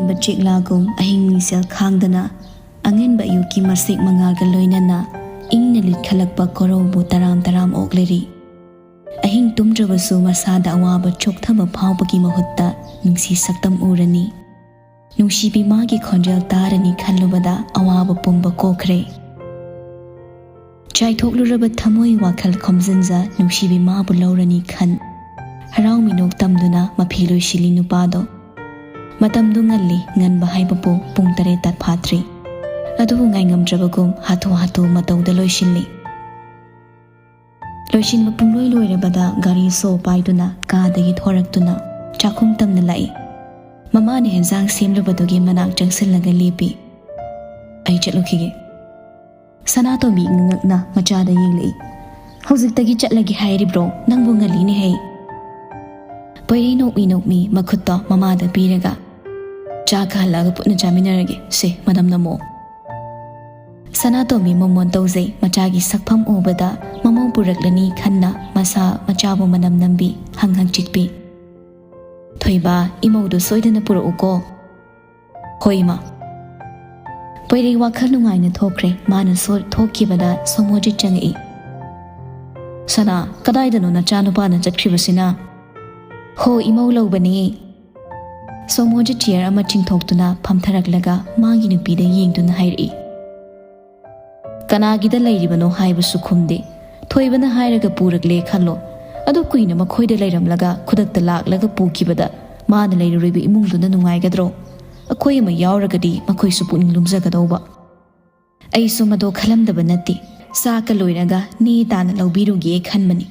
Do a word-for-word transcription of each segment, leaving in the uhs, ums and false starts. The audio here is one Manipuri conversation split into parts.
ꯆꯦꯛꯂꯥꯒꯨꯝ ꯑꯍꯤꯡ ꯃꯤꯡꯁꯦꯜ ꯈꯥꯡꯗꯅ, ꯑꯉꯟꯕ ꯑꯌꯨꯛꯀꯤ ꯃꯁꯦꯛ ꯃꯉꯥꯜꯒ ꯂꯣꯏꯅꯅ ꯏꯪꯅ ꯂꯤꯠꯈꯠꯂꯛꯄ ꯀꯣꯔꯧꯕꯨ ꯇꯔꯥꯝ ꯇꯔꯥꯝ ꯑꯣꯛꯂꯔꯤ꯫ ꯑꯍꯤꯡ ꯇꯨꯝꯗ꯭ꯔꯕꯁꯨ ꯃꯁꯥꯗ ꯑꯋꯥꯕ ꯆꯣꯛꯊꯕ ꯐꯥꯎꯕꯒꯤ ꯃꯍꯨꯠꯇ ꯅꯨꯡꯁꯤ ꯁꯛꯇꯝ ꯎꯔꯅꯤ꯫ ꯅꯨꯡꯁꯤꯕꯤ ꯃꯥꯒꯤ ꯈꯣꯟꯖꯦꯜ ꯇꯥꯔꯅꯤ ꯈꯜꯂꯨꯕꯗ ꯑꯋꯥꯕ ꯄꯨꯝꯕ ꯀꯣꯛꯈ꯭ꯔꯦ꯫ ꯆꯥꯏꯊꯣꯛꯂꯨꯔꯕ ꯊꯃꯣꯏ ꯋꯥꯈꯜ ꯈꯣꯝꯖꯤꯟꯖ ꯅꯨꯡꯁꯤꯕꯤ ꯃꯥꯕꯨ ꯂꯧꯔꯅꯤ ꯈꯟ, ꯍꯔꯥꯎ ꯃꯤꯅꯣꯛ ꯇꯝꯗꯨꯅ ꯃꯐꯤ ꯂꯣꯏꯁꯤꯜꯂꯤ ꯅꯨꯄꯥꯗꯣ꯫ ꯃꯇꯝꯗꯨ ꯉꯜꯂꯤ, ꯉꯟꯕ ꯍꯥꯏꯕꯕꯨ ꯄꯨꯡ ꯇꯔꯦꯠ ꯇꯠ ꯐꯥꯠꯇ꯭ꯔꯤ꯫ ꯑꯗꯨꯕꯨ ꯉꯥꯏꯉꯝꯗ꯭ꯔꯕꯒꯨꯝ ꯍꯥꯊꯨ ꯍꯥꯊꯨ ꯃꯇꯧꯗ ꯂꯣꯏꯁꯤꯜꯂꯤ꯫ ꯂꯣꯏꯁꯤꯟꯕ ꯄꯨꯡꯂꯣꯏ ꯂꯣꯏꯔꯕꯗ ꯒꯥꯔꯤ ꯁꯣ ꯄꯥꯏꯗꯨꯅ ꯀꯥꯗꯒꯤ ꯊꯣꯔꯛꯇꯨꯅ ꯆꯥꯛꯈꯨꯝ ꯇꯝꯅ ꯂꯥꯛꯏ꯫ ꯃꯃꯥꯅ ꯍꯦꯟꯖꯥꯡ ꯁꯦꯝꯂꯨꯕꯗꯨꯒꯤ ꯃꯅꯥꯛ ꯆꯪꯁꯤꯜꯂꯒ ꯂꯦꯞꯄꯤ꯫ "ꯑꯩ ꯆꯠꯂꯨꯈꯤꯒꯦ꯫" ꯁꯅꯥꯇꯣꯝꯕꯤ ꯉꯛꯅ ꯃꯆꯥꯗ ꯌꯦꯡꯂꯛꯏ꯫ "ꯍꯧꯖꯤꯛꯇꯒꯤ ꯆꯠꯂꯒꯦ ꯍꯥꯏꯔꯤꯕ꯭ꯔꯣ? ꯅꯪꯕꯨ ꯉꯜꯂꯤꯅꯦ ꯍꯩ꯫" ꯄꯣꯏꯔꯩ ꯅꯣꯛꯃꯤ ꯅꯣꯛꯃꯤ ꯃꯈꯨꯠꯇꯣ ꯃꯃꯥꯗ ꯄꯤꯔꯒ, "ꯆꯥ ꯀꯥꯍꯜꯂꯛꯑꯒ ꯄꯨꯟꯅ ꯆꯥꯃꯤꯟꯅꯔꯒꯦ꯫ ꯁꯦ, ꯃꯅꯝ ꯅꯝꯃꯣ꯫" ꯁꯅꯥꯇꯣꯝꯕꯤ ꯃꯃꯣꯟ ꯇꯧꯖꯩ꯫ ꯃꯆꯥꯒꯤ ꯁꯛꯐꯝ ꯎꯕꯗ ꯃꯃꯧ ꯄꯨꯔꯛꯂꯅꯤ ꯈꯟꯅ ꯃꯁꯥ ꯃꯆꯥꯕꯨ ꯃꯅꯝ ꯅꯝꯕꯤ, ꯍꯪ ꯍꯪ ꯆꯤꯛꯄꯤ꯫ "ꯊꯣꯏꯕ, ꯏꯃꯧꯗꯨ ꯁꯣꯏꯗꯅ ꯄꯨꯔꯛꯎꯀꯣ꯫" "ꯍꯣꯏ, ꯏꯃꯥ꯫" ꯄꯣꯏꯔꯩ ꯋꯥꯈꯜ ꯅꯨꯡꯉꯥꯏꯅ ꯊꯣꯛꯈ꯭ꯔꯦ꯫ ꯃꯥꯅ ꯁꯣ-, ꯊꯣꯛꯈꯤꯕꯗ ꯁꯣꯃꯣꯖꯤꯠ ꯆꯪꯉꯛꯏ꯫ "ꯁꯅꯥ, ꯀꯗꯥꯏꯗꯅꯣ ꯅꯆꯥꯅꯨꯄꯥꯅ ꯆꯠꯈ꯭ꯔꯤꯕꯁꯤꯅ?" "ꯍꯣ, ꯏꯃꯧ ꯂꯧꯕꯅꯦ꯫" ꯁꯣꯃꯣꯖꯤꯠ ꯆꯤꯌꯔ ꯑꯃ ꯆꯤꯡꯊꯣꯛꯇꯨꯅ ꯐꯝꯊꯔꯛꯂꯒ ꯃꯥꯒꯤ ꯅꯨꯄꯤꯗ ꯌꯦꯡꯗꯨꯅ ꯍꯥꯏꯔꯛꯏ꯫ "ꯀꯅꯥꯒꯤꯗ ꯂꯩꯔꯤꯕꯅꯣ ꯍꯥꯏꯕꯁꯨ ꯈꯨꯝꯗꯦ꯫ ꯊꯣꯏꯕꯅ ꯍꯥꯏꯔꯒ ꯄꯨꯔꯛꯂꯦ ꯈꯜꯂꯣ꯫ ꯑꯗꯨ ꯀꯨꯏꯅ ꯃꯈꯣꯏꯗ ꯂꯩꯔꯝꯂꯒ ꯈꯨꯗꯛꯇ ꯂꯥꯛꯂꯒ ꯄꯨꯈꯤꯕꯗ ꯃꯥꯅ ꯂꯩꯔꯨꯔꯤꯕ ꯏꯃꯨꯡꯗꯨꯅ ꯅꯨꯡꯉꯥꯏꯒꯗ꯭ꯔꯣ? ꯑꯩꯈꯣꯏ ꯑꯃ ꯌꯥꯎꯔꯒꯗꯤ ꯃꯈꯣꯏꯁꯨ ꯄꯨꯛꯅꯤꯡ ꯂꯨꯝꯖꯒꯗꯧꯕ꯫" ꯑꯩꯁꯨ ꯃꯗꯣ ꯈꯜꯂꯝꯗꯕ ꯅꯠꯇꯦ꯫ ꯆꯥꯛꯀ ꯂꯣꯏꯔꯒ ꯅꯦ ꯇꯥꯅ ꯂꯧꯕꯤꯔꯨꯒꯦ ꯈꯟꯕꯅꯤ꯫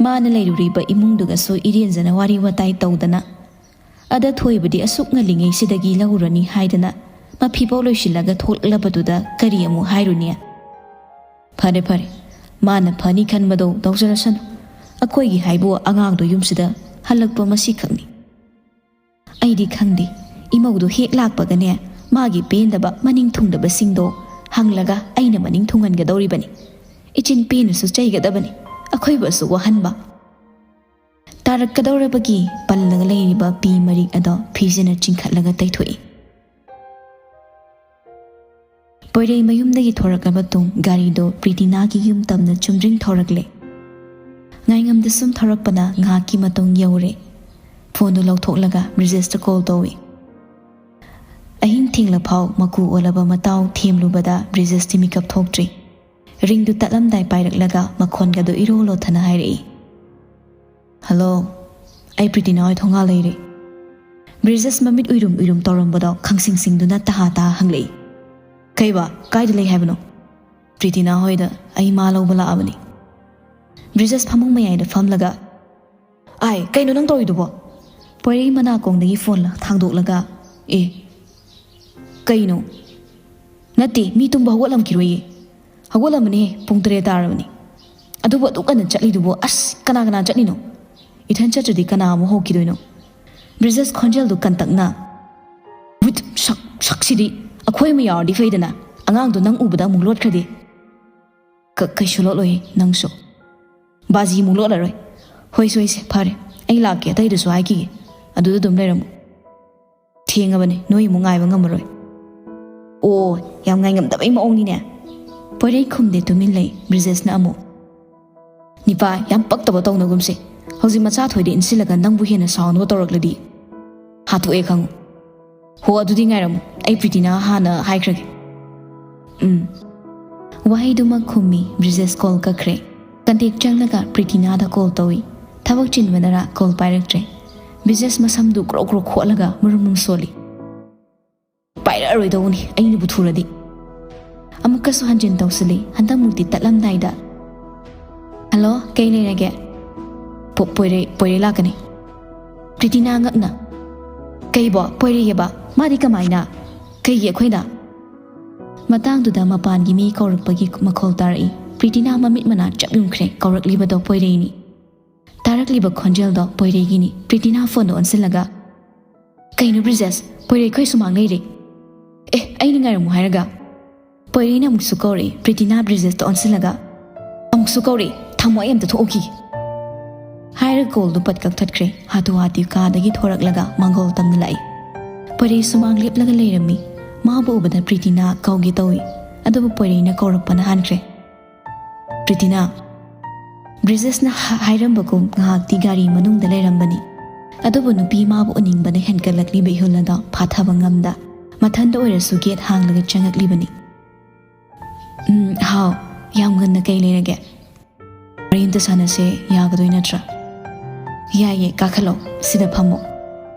ꯃꯥꯅ ꯂꯩꯔꯨꯔꯤꯕ ꯏꯃꯨꯡꯗꯨꯒꯁꯨ ꯏꯔꯦꯟꯖꯅ ꯋꯥꯔꯤ ꯋꯥꯇꯥꯏ ꯇꯧꯗꯅ, "ꯑꯗ ꯊꯣꯏꯕꯗꯤ ꯑꯁꯨꯛ ꯉꯜꯂꯤꯉꯩꯁꯤꯗꯒꯤ ꯂꯧꯔꯅꯤ ꯍꯥꯏꯗꯅ ꯃꯐꯤꯐꯥꯎ ꯂꯣꯏꯁꯤꯜꯂꯒ ꯊꯣꯛꯂꯕꯗꯨꯗ ꯀꯔꯤ ꯑꯃꯨꯛ ꯍꯥꯏꯔꯨꯅꯤ?" "ꯐꯔꯦ, ꯐꯔꯦ, ꯃꯥꯅ ꯐꯅꯤ ꯈꯟꯕꯗꯣ ꯇꯧꯖꯔꯁꯅꯨ꯫ ꯑꯩꯈꯣꯏꯒꯤ ꯍꯥꯏꯕꯨ ꯑꯉꯥꯡꯗꯣ ꯌꯨꯝꯁꯤꯗ ꯍꯜꯂꯛꯄ ꯃꯁꯤꯈꯛꯅꯤ꯫" ꯑꯩꯗꯤ ꯈꯪꯗꯦ, ꯏꯃꯧꯗꯣ ꯍꯦꯛ ꯂꯥꯛꯄꯒꯅꯦ, ꯃꯥꯒꯤ ꯄꯦꯟꯗꯕ ꯃꯅꯤꯡ ꯊꯨꯡꯗꯕꯁꯤꯡꯗꯣ ꯍꯪꯂꯒ ꯑꯩꯅ ꯃꯅꯤꯡ ꯊꯨꯡꯍꯟꯒꯗꯧꯔꯤꯕꯅꯤ꯫ ꯏꯆꯤꯟ ꯄꯦꯟꯅꯁꯨ ꯆꯩꯒꯗꯕꯅꯤ, ꯑꯩꯈꯣꯏꯕꯨꯁꯨ ꯋꯥꯍꯟꯕ꯫ ꯇꯥꯔꯛꯀꯗꯧꯔꯕꯒꯤ ꯄꯜꯂꯒ ꯂꯩꯔꯤꯕ ꯄꯤ ꯃꯔꯤꯛ ꯑꯗꯣ ꯐꯤꯖꯤꯅ ꯆꯤꯡꯈꯠꯂꯒ ꯇꯩꯊꯣꯛꯏ꯫ ꯄꯣꯏꯔꯩ ꯃꯌꯨꯝꯗꯒꯤ ꯊꯣꯔꯛꯂꯕ ꯇꯨꯡ ꯒꯥꯔꯤꯗꯣ ꯄ꯭ꯔꯤꯇꯤꯅꯥꯒꯤ ꯌꯨꯝ ꯇꯝꯅ ꯆꯨꯝꯗ꯭ꯔꯤꯡ ꯊꯧꯔꯛꯂꯦ꯫ ꯉꯥꯏꯉꯝꯗ ꯁꯨꯝ ꯊꯧꯔꯛꯄꯅ ꯉꯥꯏꯍꯥꯛꯀꯤ ꯃꯇꯨꯡ ꯌꯧꯔꯦ꯫ ꯐꯣꯟꯗꯨ ꯂꯧꯊꯣꯛꯂꯒ ꯕ꯭ꯔꯤꯖꯦꯁꯇ ꯀꯣꯜ ꯇꯧꯏ꯫ ꯑꯍꯤꯡ ꯊꯦꯡꯂꯐꯥꯎ ꯃꯀꯨ ꯑꯣꯜꯂꯕ ꯃꯇꯥꯎ ꯊꯦꯝꯂꯨꯕꯗ ꯕ꯭ꯔꯤꯖꯦꯁꯇꯤ ꯃꯤꯀꯞ ꯊꯣꯛꯇ꯭ꯔꯤ꯫ ꯔꯤꯡꯗꯨ ꯇꯠꯂꯝꯗꯥꯏ ꯄꯥꯏꯔꯛꯂꯒ ꯃꯈꯣꯟꯒꯗꯨ ꯏꯔꯣ ꯂꯣꯊꯅ ꯍꯥꯏꯔꯛꯏ, "ꯍꯜꯂꯣ, ꯑꯩ ꯄ꯭ꯔꯤꯇꯤꯅꯥ ꯍꯣꯏ ꯊꯣꯡꯒꯥꯜ ꯂꯩꯔꯦ꯫" ꯕ꯭ꯔꯤꯖꯦꯁ ꯃꯃꯤꯠ ꯎꯏꯔꯨꯝ ꯎꯏꯔꯨꯝ ꯇꯧꯔꯝꯕꯗꯣ ꯈꯪꯁꯤꯡ ꯁꯤꯡꯗꯨꯅ ꯇꯍꯥ ꯇꯍꯥ ꯍꯪꯂꯛꯏ, "ꯀꯩꯕ? ꯀꯥꯏꯗ ꯂꯩ ꯍꯥꯏꯕꯅꯣ?" "ꯄ꯭ꯔꯤꯇꯤꯅꯥ ꯍꯣꯏꯗ ꯑꯩ ꯃꯥ ꯂꯧꯕ ꯂꯥꯛꯑꯕꯅꯤ꯫" ꯕ꯭ꯔꯤꯖꯦꯁ ꯐꯃꯨꯡ ꯃꯌꯥꯏꯗ ꯐꯝꯂꯒ, "ꯑꯥꯏ, ꯀꯩꯅꯣ ꯅꯪ ꯇꯧꯔꯤꯗꯨꯕꯣ?" ꯄꯣꯏꯔꯩ ꯃꯅꯥꯀꯣꯡꯗꯒꯤ ꯐꯣꯟ ꯊꯥꯡꯗꯣꯛꯂꯒ, "ꯑꯦ, ꯀꯩꯅꯣ? ꯅꯠꯇꯦ, ꯃꯤ ꯇꯨꯝꯕ ꯍꯧꯒꯠꯂꯝꯈꯤꯔꯣꯏꯌꯦ꯫ ꯍꯧꯒꯠꯂꯝꯃꯅꯦ, ꯄꯨꯡ ꯇꯔꯦꯠ ꯇꯥꯔꯕꯅꯤ꯫ ꯑꯗꯨꯕꯨ ꯑꯗꯨꯛ ꯉꯟꯅ ꯆꯠꯂꯤꯗꯨꯕꯨ, ꯑꯁ, ꯀꯅꯥ ꯀꯅꯥ ꯆꯠꯂꯤꯅꯣ? ꯏꯊꯟ ꯆꯠꯇ꯭ꯔꯗꯤ ꯀꯅꯥ ꯑꯃꯨꯛ ꯍꯧꯈꯤꯗꯣꯏꯅꯣ?" ꯕ꯭ꯔꯤꯖꯦꯁ ꯈꯣꯟꯖꯦꯜꯗꯨ ꯀꯟꯇꯛꯅ, "ꯋꯤꯠ, ꯁꯛ, ꯁꯛꯁꯤꯗꯤ! ꯑꯩꯈꯣꯏ ꯑꯃ ꯌꯥꯎꯔꯗꯤ ꯐꯩꯗꯅ, ꯑꯉꯥꯡꯗꯣ ꯅꯪ ꯎꯕꯗ ꯑꯃꯨꯛ ꯂꯣꯠꯈ꯭ꯔꯗꯤ꯫" "ꯀ-, ꯀꯩꯁꯨ ꯂꯣꯠꯂꯣꯏꯌꯦ, ꯅꯪꯁꯨ꯫ ꯕꯥꯖꯤ ꯑꯃꯨꯛ ꯂꯣꯠꯂꯔꯣꯏ꯫ ꯍꯣꯏ, ꯁꯣꯏꯁꯦ, ꯐꯔꯦ꯫ ꯑꯩ ꯂꯥꯛꯀꯦ, ꯑꯇꯩꯗꯁꯨ ꯍꯥꯏꯈꯤꯒꯦ꯫ ꯑꯗꯨꯗ ꯑꯗꯨꯝ ꯂꯩꯔꯝꯃꯨ꯫ ꯊꯦꯡꯉꯕꯅꯦ, ꯅꯣꯏ ꯑꯃꯨꯛ ꯉꯥꯏꯕ ꯉꯝꯃꯔꯣꯏ꯫" "ꯑꯣ, ꯌꯥꯝ ꯉꯥꯏꯉꯝꯗꯕꯩ ꯃꯑꯣꯡꯅꯤꯅꯦ꯫" ꯄꯣꯏꯔꯩ ꯈꯨꯝꯗꯦ, ꯇꯨꯃꯤꯟ ꯂꯩ꯫ ꯕ꯭ꯔꯤꯖꯦꯁꯅ ꯑꯃꯨꯛ, "ꯅꯤꯄꯥ, ꯌꯥꯝ ꯄꯛꯇꯕ ꯇꯧꯅꯒꯨꯝꯁꯦ꯫ ꯍꯧꯖꯤꯛ ꯃꯆꯥ ꯊꯣꯏꯗ ꯏꯟꯁꯤꯜꯂꯒ ꯅꯪꯕꯨ ꯍꯦꯟꯅ ꯁꯥꯎꯅꯕ ꯇꯧꯔꯛꯂꯗꯤ ꯍꯥꯠꯇꯣꯛꯑꯦ ꯈꯪꯉꯨ꯫ ꯍꯣ, ꯑꯗꯨꯗꯤ ꯉꯥꯏꯔꯝꯃꯨ, ꯑꯩ ꯄ꯭ꯔꯤꯇꯤꯅꯥ ꯍꯥꯟꯅ ꯍꯥꯏꯈ꯭ꯔꯒꯦ꯫" "ꯎꯝ꯫" ꯋꯥꯍꯩꯗꯨꯃꯛ ꯈꯨꯝꯃꯤ, ꯕ꯭ꯔꯤꯖꯦꯁ ꯀꯣꯜ ꯀꯛꯈ꯭ꯔꯦ꯫ ꯀꯟꯇꯦꯛ ꯆꯪꯂꯒ ꯄ꯭ꯔꯤꯇꯤꯅꯥꯗ ꯀꯣꯜ ꯇꯧꯏ꯫ ꯊꯕꯛ ꯆꯤꯟꯕꯅꯔꯥ ꯀꯣꯜ ꯄꯥꯏꯔꯛꯇ꯭ꯔꯦ꯫ ꯕ꯭ꯔꯤꯖꯦꯁ ꯃꯁꯝꯗꯨ ꯀ꯭ꯔꯣꯛ ꯀ꯭ꯔꯣꯛ ꯈꯣꯠꯂꯒ ꯃꯔꯨꯝ ꯃꯔꯨꯝ ꯁꯣꯜꯂꯤ꯫ "ꯄꯥꯏꯔꯛꯑꯔꯣꯏꯗꯧꯕꯅꯤ, ꯑꯩꯅꯕꯨ ꯊꯨꯔꯗꯤ꯫" ꯑꯃꯨꯛꯀꯁꯨ ꯍꯟꯖꯤꯟ ꯇꯧꯁꯤꯜꯂꯤ, ꯍꯟꯗꯛꯃꯨꯛꯇꯤ ꯇꯠꯂꯝꯗꯥꯏꯗ, "ꯍꯜꯂꯣ, ꯀꯩ ꯂꯩꯔꯒꯦ?" "ꯄꯣ-, ꯄꯣꯏꯔꯩ, ꯄꯣꯏꯔꯩ ꯂꯥꯛꯀꯅꯤ꯫" ꯄ꯭ꯔꯤꯇꯤꯅꯥ ꯉꯛꯅ, "ꯀꯩꯕꯣ? ꯄꯣꯏꯔꯩꯌꯦꯕ? ꯃꯥꯗꯤ ꯀꯃꯥꯏꯅ? ꯀꯩꯒꯤ ꯑꯩꯈꯣꯏꯗ?" ꯃꯇꯥꯡꯗꯨꯗ ꯃꯄꯥꯟꯒꯤ ꯃꯤ ꯀꯧꯔꯛꯄꯒꯤ ꯃꯈꯣꯜ ꯇꯥꯔꯛꯏ꯫ ꯄ꯭ꯔꯤꯇꯤꯅꯥ ꯃꯃꯤꯠ ꯃꯅꯥ ꯆꯞ ꯌꯨꯝꯈ꯭ꯔꯦ, ꯀꯧꯔꯛꯂꯤꯕꯗꯣ ꯄꯣꯏꯔꯩꯅꯤ꯫ ꯇꯥꯔꯛꯂꯤꯕ ꯈꯣꯟꯖꯦꯜꯗꯣ ꯄꯣꯏꯔꯩꯒꯤꯅꯤ꯫ ꯄ꯭ꯔꯤꯇꯤꯅꯥ ꯐꯣꯟꯗꯣ ꯑꯣꯟꯁꯤꯜꯂꯒ, "ꯀꯩꯅꯣ ꯕ꯭ꯔꯤꯖꯦꯁ? ꯄꯣꯏꯔꯩ ꯑꯩꯈꯣꯏ ꯁꯨꯃꯥꯡ ꯂꯩꯔꯦ꯫" "ꯑꯦ, ꯑꯩꯅ ꯉꯥꯏꯔꯝꯃꯨ ꯍꯥꯏꯔꯒ?" ꯄꯣꯏꯔꯩꯅ ꯑꯃꯨꯛꯁꯨ ꯀꯧꯔꯛꯏ꯫ ꯄ꯭ꯔꯤꯇꯤꯅꯥ ꯕ꯭ꯔꯤꯖꯦꯁꯇ ꯑꯣꯟꯁꯤꯜꯂꯒ, "ꯑꯃꯨꯛꯁꯨ ꯀꯧꯔꯛꯏ, ꯊꯝꯃꯣ, ꯑꯩ ꯑꯝꯇ ꯊꯣꯛꯎꯈꯤꯒꯦ꯫" ꯍꯥꯏꯔ ꯀꯣꯜꯗꯨ ꯄꯠ ꯀꯛꯊꯠꯈ꯭ꯔꯦ꯫ ꯍꯥꯊꯨ ꯍꯥꯊꯨ ꯀꯥꯗꯒꯤ ꯊꯣꯔꯛꯂꯒ ꯃꯥꯡꯒꯣꯜ ꯇꯝꯅ ꯂꯥꯛꯏ꯫ ꯄꯣꯏꯔꯩ ꯁꯨꯃꯥꯡ ꯂꯦꯞꯂꯒ ꯂꯩꯔꯝꯃꯤ꯫ ꯃꯥꯕꯨ ꯎꯕꯗ ꯄ꯭ꯔꯤꯇꯤꯅꯥ ꯀꯧꯒꯦ ꯇꯧꯏ꯫ ꯑꯗꯨꯕꯨ ꯄꯣꯏꯔꯩꯅ ꯀꯧꯔꯛꯄꯅ ꯍꯥꯟꯈ꯭ꯔꯦ꯫ "ꯄ꯭ꯔꯤꯇꯤꯅꯥ!" ꯕ꯭ꯔꯤꯖꯦꯁꯅ ꯍ-, ꯍꯥꯏꯔꯝꯕꯒꯨꯝ ꯉꯥꯏꯍꯥꯛꯇꯤ ꯒꯥꯔꯤ ꯃꯅꯨꯡꯗ ꯂꯩꯔꯝꯕꯅꯤ꯫ ꯑꯗꯨꯕꯨ ꯅꯨꯄꯤ ꯃꯥꯕꯨ ꯎꯅꯤꯡꯕꯅ ꯍꯦꯟꯒꯠꯂꯛꯂꯤꯕ ꯏꯍꯨꯜ ꯑꯗꯣ ꯐꯥꯊꯕ ꯉꯝꯗ ꯃꯊꯟꯗ ꯑꯣꯏꯔꯁꯨ ꯒꯦꯠ ꯍꯥꯡꯂꯒ ꯆꯪꯉꯛꯂꯤꯕꯅꯤ꯫ "ꯎꯝ, ꯍꯥꯎ, ꯌꯥꯝ ꯉꯟꯅ ꯀꯩ ꯂꯩꯔꯒꯦ? ꯋꯥꯔꯤ ꯑꯝꯇ ꯁꯥꯟꯅꯁꯦ, ꯌꯥꯒꯗꯣꯏ ꯅꯠꯇ꯭ꯔꯥ?" "ꯌꯥꯏꯌꯦ, ꯀꯥꯈꯠꯂꯣ, ꯁꯤꯗ ꯐꯝꯃꯣ,"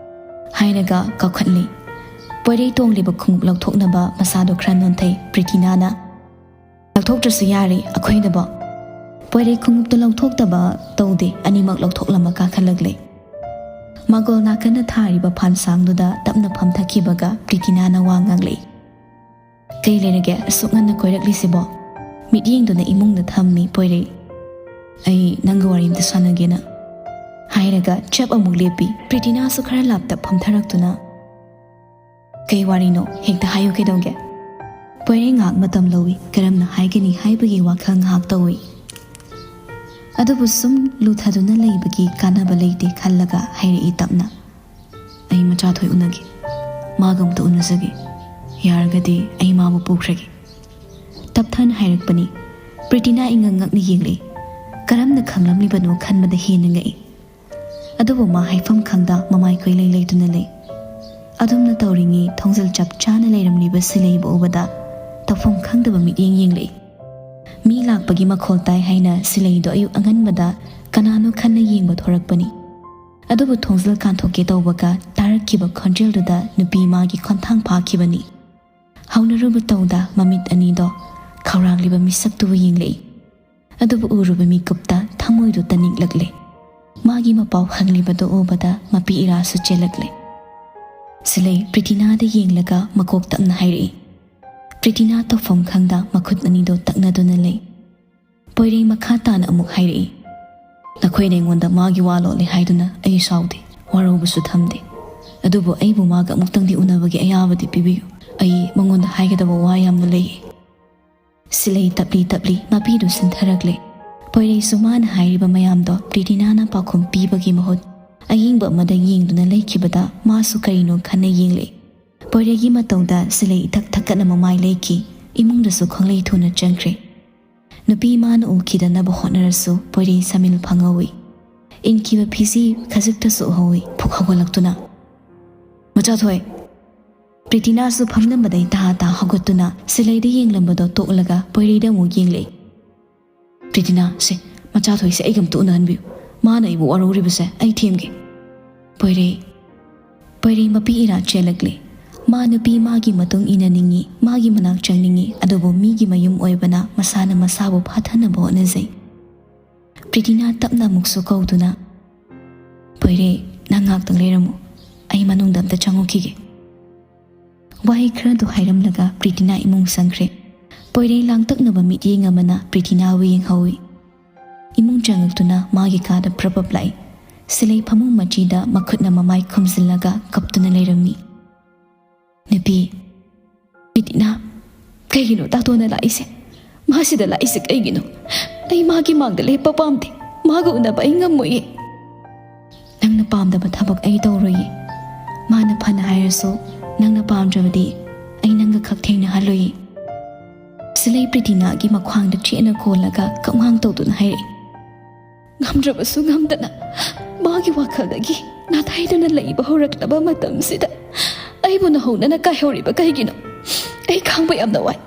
ꯍꯥꯏꯔꯒ ꯀꯥꯈꯠꯂꯤ꯫ ꯄꯣꯏꯔꯩ ꯇꯣꯡꯂꯤꯕ ꯈꯣꯡꯎꯞ ꯂꯧꯊꯣꯛꯅꯕ ꯃꯁꯥꯗꯣ ꯈꯔ ꯅꯣꯟꯊꯩ꯫ ꯄ꯭ꯔꯤꯇꯤꯅꯥꯅ, "ꯂꯧꯊꯣꯛꯇ꯭ꯔꯁꯨ ꯌꯥꯔꯦ ꯑꯩꯈꯣꯏꯅꯕꯣ꯫" ꯄꯣꯏꯔꯩ ꯈꯣꯡꯎꯞꯇꯣ ꯂꯧꯊꯣꯛꯇꯕ ꯇꯧꯗꯦ, ꯑꯅꯤꯃꯛ ꯂꯧꯊꯣꯛꯂꯝꯃ ꯀꯥꯈꯠꯂꯛꯂꯦ꯫ ꯃꯥꯒꯣꯜ ꯅꯥꯀꯟꯗ ꯊꯥꯔꯤꯕ ꯐꯥꯟꯁꯥꯡꯗꯨꯗ ꯇꯞꯅ ꯐꯝꯊꯈꯤꯕꯒ ꯄ꯭ꯔꯤꯇꯤꯅꯥꯅ ꯋꯥ ꯉꯥꯡꯂꯛꯏ꯫ "ꯀꯩ ꯂꯩꯔꯒꯦ ꯑꯁꯨꯛ ꯉꯟꯅ ꯀꯣꯏꯔꯛꯂꯤꯁꯤꯕꯣ?" ꯃꯤꯠꯌꯦꯡꯗꯨꯅ ꯏꯃꯨꯡꯗ ꯊꯝꯃꯤ ꯄꯣꯏꯔꯩ꯫ "ꯑꯩ ꯅꯪꯒ ꯋꯥꯔꯤ ꯑꯝꯇ ꯁꯥꯟꯅꯒꯦꯅ," ꯍꯥꯏꯔꯒ ꯆꯞ ꯑꯃꯨꯛ ꯂꯦꯞꯄꯤ꯫ ꯄ꯭ꯔꯤꯇꯤꯅꯥꯁꯨ ꯈꯔ ꯂꯥꯞꯇ ꯐꯝꯊꯔꯛꯇꯨꯅ, "ꯀꯩ ꯋꯥꯔꯤꯅꯣ? ꯍꯦꯛꯇ ꯍꯥꯏꯌꯨ, ꯀꯩꯗꯧꯒꯦ?" ꯄꯣꯏꯔꯩ ꯉꯥꯏꯍꯥꯛ ꯃꯇꯝ ꯂꯧꯏ, ꯀꯔꯝꯅ ꯍꯥꯏꯒꯅꯤ ꯍꯥꯏꯕꯒꯤ ꯋꯥꯈꯜ ꯉꯥꯏꯍꯥꯛ ꯇꯧꯏ꯫ ꯑꯗꯨꯕꯨ ꯁꯨꯝ ꯂꯨꯊꯗꯨꯅ ꯂꯩꯕꯒꯤ ꯀꯥꯟꯅꯕ ꯂꯩꯇꯦ ꯈꯜꯂꯒ ꯍꯥꯏꯔꯛꯏ ꯇꯞꯅ, "ꯑꯩ ꯃꯆꯥꯊꯣꯏ ꯎꯅꯒꯦ꯫ ꯃꯥꯒ ꯑꯃꯨꯛꯇ ꯎꯅꯖꯒꯦ꯫ ꯌꯥꯔꯒꯗꯤ ꯑꯩ ꯃꯥꯕꯨ ꯄꯨꯈ꯭ꯔꯒꯦ꯫" ꯇꯞꯊꯅ ꯍꯥꯏꯔꯛꯄꯅꯤ꯫ ꯄ꯭ꯔꯤꯇꯤꯅꯥ ꯏꯉꯛ ꯉꯛꯅ ꯌꯦꯡꯂꯛꯏ꯫ ꯀꯔꯝꯅ ꯈꯪꯂꯝꯂꯤꯕꯅꯣ ꯈꯟꯕꯗ ꯍꯦꯟꯅ ꯉꯛꯏ꯫ ꯑꯗꯨꯕꯨ ꯃꯥ ꯍꯥꯏꯐꯝ ꯈꯪꯗ ꯃꯃꯥꯏ ꯀꯣꯏꯂꯩ ꯂꯩꯗꯨꯅ ꯂꯩ꯫ ꯑꯗꯨꯝꯅ ꯇꯧꯔꯤꯉꯩ ꯊꯣꯡꯖꯤꯜ ꯆꯞ ꯆꯥꯅ ꯂꯩꯔꯝꯂꯤꯕ ꯁꯤꯂꯩꯕꯨ ꯎꯕꯗ ꯇꯧꯐꯝ ꯈꯪꯗꯕ ꯃꯤꯠꯌꯦꯡ ꯌꯦꯡꯂꯛꯏ꯫ ꯃꯤ ꯂꯥꯛꯄꯒꯤ ꯃꯈꯣꯜ ꯇꯥꯏ ꯍꯥꯏꯅ ꯁꯤꯂꯩꯗꯣ ꯑꯌꯨꯛ ꯑꯉꯟꯕꯗ ꯀꯅꯥꯅꯣ ꯈꯟꯅ ꯌꯦꯡꯕ ꯊꯣꯔꯛꯄꯅꯤ꯫ ꯑꯗꯨꯕꯨ ꯊꯣꯡꯖꯤꯜ ꯀꯥꯟꯊꯣꯛꯀꯦ ꯇꯧꯕꯒ ꯇꯥꯔꯛꯈꯤꯕ ꯈꯣꯟꯖꯦꯜꯗꯨꯗ ꯅꯨꯄꯤ ꯃꯥꯒꯤ ꯈꯣꯟꯊꯥꯡ ꯐꯥꯈꯤꯕꯅꯤ꯫ ꯍꯧꯅꯔꯨꯕ ꯇꯧꯗ ꯃꯃꯤꯠ ꯑꯅꯤꯗꯣ ꯈꯧꯔꯥꯡꯂꯤꯕ ꯃꯤꯁꯛꯇꯨꯕꯨ ꯌꯦꯡꯂꯛꯏ꯫ ꯑꯗꯨꯕꯨ ꯎꯔꯨꯕ ꯃꯤꯀꯨꯞꯇ ꯊꯃꯣꯏꯗꯨ ꯇꯅꯤꯛꯂꯛꯂꯦ꯫ ꯃꯥꯒꯤ ꯃꯄꯥꯎ ꯍꯪꯂꯤꯕꯗꯨ ꯎꯕꯗ ꯃꯄꯤ ꯏꯔꯥꯁꯨ ꯆꯦꯜꯂꯛꯂꯦ꯫ ꯁꯤꯂꯩ ꯄ꯭ꯔꯤꯇꯤꯅꯥꯗ ꯌꯦꯡꯂꯒ ꯃꯀꯣꯛ ꯇꯞꯅ ꯍꯥꯏꯔꯛꯏ꯫ ꯄ꯭ꯔꯤꯇꯤꯅꯥ ꯇꯧꯐꯝ ꯈꯪꯗ ꯃꯈꯨꯠ ꯑꯅꯤꯗꯨ ꯇꯛꯅꯗꯨꯅ ꯂꯩ꯫ ꯄꯣꯏꯔꯩ ꯃꯈꯥ ꯇꯥꯅ ꯑꯃꯨꯛ ꯍꯥꯏꯔꯛꯏ꯫ "ꯅꯈꯣꯏꯅ ꯑꯩꯉꯣꯟꯗ ꯃꯥꯒꯤ ꯋꯥ ꯂꯣꯠꯂꯦ ꯍꯥꯏꯗꯨꯅ ꯑꯩ ꯁꯥꯎꯗꯦ, ꯋꯥꯔꯧꯕꯁꯨ ꯊꯝꯗꯦ꯫ ꯑꯗꯨꯕꯨ ꯑꯩꯕꯨ ꯃꯥꯒ ꯑꯃꯨꯛꯇꯪꯗꯤ ꯎꯅꯕꯒꯤ ꯑꯌꯥꯕꯗꯤ ꯄꯤꯕꯤꯌꯨ꯫ ꯑꯩ ꯃꯉꯣꯟꯗ ꯍꯥꯏꯒꯗꯕ ꯋꯥ ꯌꯥꯝꯅ ꯂꯩꯌꯦ꯫" ꯁꯤꯂꯩ ꯇꯞꯂꯤ ꯇꯞꯂꯤ ꯃꯄꯤꯗꯨ ꯁꯤꯟꯊꯔꯛꯂꯦ꯫ ꯄꯣꯏꯔꯩꯁꯨ ꯃꯥꯅ ꯍꯥꯏꯔꯤꯕ ꯃꯌꯥꯝꯗꯣ ꯄ꯭ꯔꯤꯇꯤꯅꯥꯅ ꯄꯥꯎꯈꯨꯝ ꯄꯤꯕꯒꯤ ꯃꯍꯨꯠ ꯑꯌꯦꯡꯕ ꯑꯃꯗ ꯌꯦꯡꯗꯨꯅ ꯂꯩꯈꯤꯕꯗ ꯃꯥꯁꯨ ꯀꯔꯤꯅꯣ ꯈꯟꯅ ꯌꯦꯡꯂꯛꯏ꯫ ꯄꯣꯏꯔꯩꯒꯤ ꯃꯇꯧꯗ ꯁꯤꯂꯩ ꯏꯊꯛ ꯊꯛꯀꯠꯅ ꯃꯃꯥꯏ ꯂꯩꯈꯤ꯫ ꯏꯃꯨꯡꯗꯁꯨ ꯈꯪꯂꯩ ꯊꯨꯅ ꯆꯪꯈ꯭ꯔꯦ꯫ ꯅꯨꯄꯤ ꯃꯥꯅ ꯎꯈꯤꯗꯅꯕ ꯍꯣꯠꯅꯔꯁꯨ ꯄꯣꯏꯔꯩ ꯁꯥꯃꯤꯜ ꯐꯪꯍꯧꯏ꯫ ꯏꯟꯈꯤꯕ ꯐꯤꯖꯤ ꯈꯖꯤꯛꯇꯁꯨ ꯎꯍꯧꯏ꯫ ꯐꯨꯛ ꯍꯧꯒꯠꯂꯛꯇꯨꯅ, "ꯃꯆꯥꯊꯣꯏ!" ꯄ꯭ꯔꯤꯇꯤꯅꯥꯁꯨ ꯐꯝꯂꯝꯕꯗꯩ ꯇꯍꯥ ꯇꯍꯥ ꯍꯧꯒꯠꯇꯨꯅ ꯁꯤꯂꯩꯗ ꯌꯦꯡꯂꯝꯕꯗꯣ ꯇꯣꯛꯂꯒ ꯄꯣꯏꯔꯩꯗ ꯑꯃꯨꯛ ꯌꯦꯡꯂꯛꯏ꯫ "ꯄ꯭ꯔꯤꯇꯤꯅꯥ, ꯁꯦ, ꯃꯆꯥꯊꯣꯏꯁꯦ ꯑꯩꯒ ꯑꯝꯇ ꯎꯅꯍꯟꯕꯤꯌꯨ꯫ ꯃꯥꯅ ꯑꯩꯕꯨ ꯋꯥꯔꯧꯔꯤꯕꯁꯦ ꯑꯩ ꯊꯦꯝꯒꯦ꯫" ꯄꯣꯏꯔꯩ, ꯄꯣꯏꯔꯩ ꯃꯄꯤ ꯏꯔꯥ ꯆꯦꯜꯂꯛꯂꯦ꯫ ꯃꯥ ꯅꯨꯄꯤ ꯃꯥꯒꯤ ꯃꯇꯨꯡ ꯏꯟꯅꯅꯤꯡꯉꯤ, ꯃꯥꯒꯤ ꯃꯅꯥꯛ ꯆꯪꯅꯤꯡꯉꯤ, ꯑꯗꯨꯕꯨ ꯃꯤꯒꯤ ꯃꯌꯨꯝ ꯑꯣꯏꯕꯅ ꯃꯁꯥꯅ ꯃꯁꯥꯕꯨ ꯐꯥꯊꯅꯕ ꯍꯣꯠꯅꯖꯩ꯫ ꯄ꯭ꯔꯤꯇꯤꯅꯥ ꯇꯞꯅ ꯑꯃꯨꯛꯁꯨ ꯀꯧꯗꯨꯅ, "ꯄꯣꯏꯔꯩ, ꯅꯪ ꯉꯥꯛꯇꯪ ꯂꯩꯔꯝꯃꯨ, ꯑꯩ ꯃꯅꯨꯡꯗ ꯑꯝꯇ ꯆꯪꯉꯨꯈꯤꯒꯦ꯫" ꯋꯥꯍꯩ ꯈꯔꯗꯨ ꯍꯥꯏꯔꯝꯂꯒ ꯄ꯭ꯔꯤꯇꯤꯅꯥ ꯏꯃꯨꯡ ꯆꯪꯈ꯭ꯔꯦ꯫ ꯄꯣꯏꯔꯩ ꯂꯥꯡꯇꯛꯅꯕ ꯃꯤꯠꯌꯦꯡ ꯑꯃꯅ ꯄ꯭ꯔꯤꯇꯤꯅꯥꯕꯨ ꯌꯦꯡꯍꯧꯏ꯫ ꯏꯃꯨꯡ ꯆꯪꯂꯛꯇꯨꯅ ꯃꯥꯒꯤ ꯀꯥꯗ ꯄ꯭ꯔꯞ ꯄ꯭ꯔꯞ ꯂꯥꯛꯏ꯫ ꯁꯤꯂꯩ ꯐꯃꯨꯡ ꯃꯆꯤꯗ ꯃꯈꯨꯠꯅ ꯃꯃꯥꯏ ꯈꯨꯝꯖꯤꯜꯂꯒ ꯀꯞꯇꯨꯅ ꯂꯩꯔꯝꯃꯤ꯫ ꯅꯨꯄꯤ, ꯄ꯭ꯔꯤꯇꯤꯅꯥ, ꯀꯩꯒꯤꯅꯣ ꯇꯥꯇꯣꯟꯅ ꯂꯥꯛꯏꯁꯦ? ꯃꯥꯁꯤꯗ ꯂꯥꯛꯏꯁꯦ ꯀꯩꯒꯤꯅꯣ? ꯑꯩ ꯃꯥꯒꯤ ꯃꯥꯡꯗ ꯂꯦꯞꯄ ꯄꯥꯝꯗꯦ꯫ ꯃꯥꯒ ꯎꯅꯕ ꯑꯩ ꯉꯝꯃꯣꯏꯌꯦ꯫ ꯅꯪꯅ ꯄꯥꯝꯗꯕ ꯊꯕꯛ ꯑꯩ ꯇꯧꯔꯣꯏꯌꯦ꯫ ꯃꯥꯅ ꯐꯅ ꯍꯥꯏꯔꯁꯨ, ꯅꯪꯅ ꯄꯥꯝꯗ꯭ꯔꯕꯗꯤ ꯑꯩ ꯅꯪꯒ ꯈꯛ ꯊꯦꯡꯅꯍꯜꯂꯣꯏꯌꯦ꯫ ꯁꯤꯂꯩ ꯄ꯭ꯔꯤꯇꯤꯅꯥꯒꯤ ꯃꯈ꯭ꯋꯥꯡꯗ ꯆꯦꯠꯅ ꯀꯣꯜꯂꯒ ꯀꯞꯉꯥꯡ ꯇꯧꯗꯨꯅ ꯍꯥꯏꯔꯛꯏ꯫ ꯉꯝꯗ꯭ꯔꯕꯁꯨ ꯉꯝꯗꯅ ꯃꯥꯒꯤ ꯋꯥꯈꯜꯗꯒꯤ ꯅꯥꯊꯩꯗꯨꯅ ꯂꯩꯕ ꯍꯧꯔꯛꯂꯕ ꯃꯇꯝꯁꯤꯗ ꯑꯩꯕꯨ ꯅꯧꯍꯧꯅꯅ ꯀꯥꯏꯍꯧꯔꯤꯕ ꯀꯩꯒꯤꯅꯣ? ꯑꯩ ꯈꯥꯡꯕ ꯌꯥꯝꯅ ꯋꯥꯏ꯫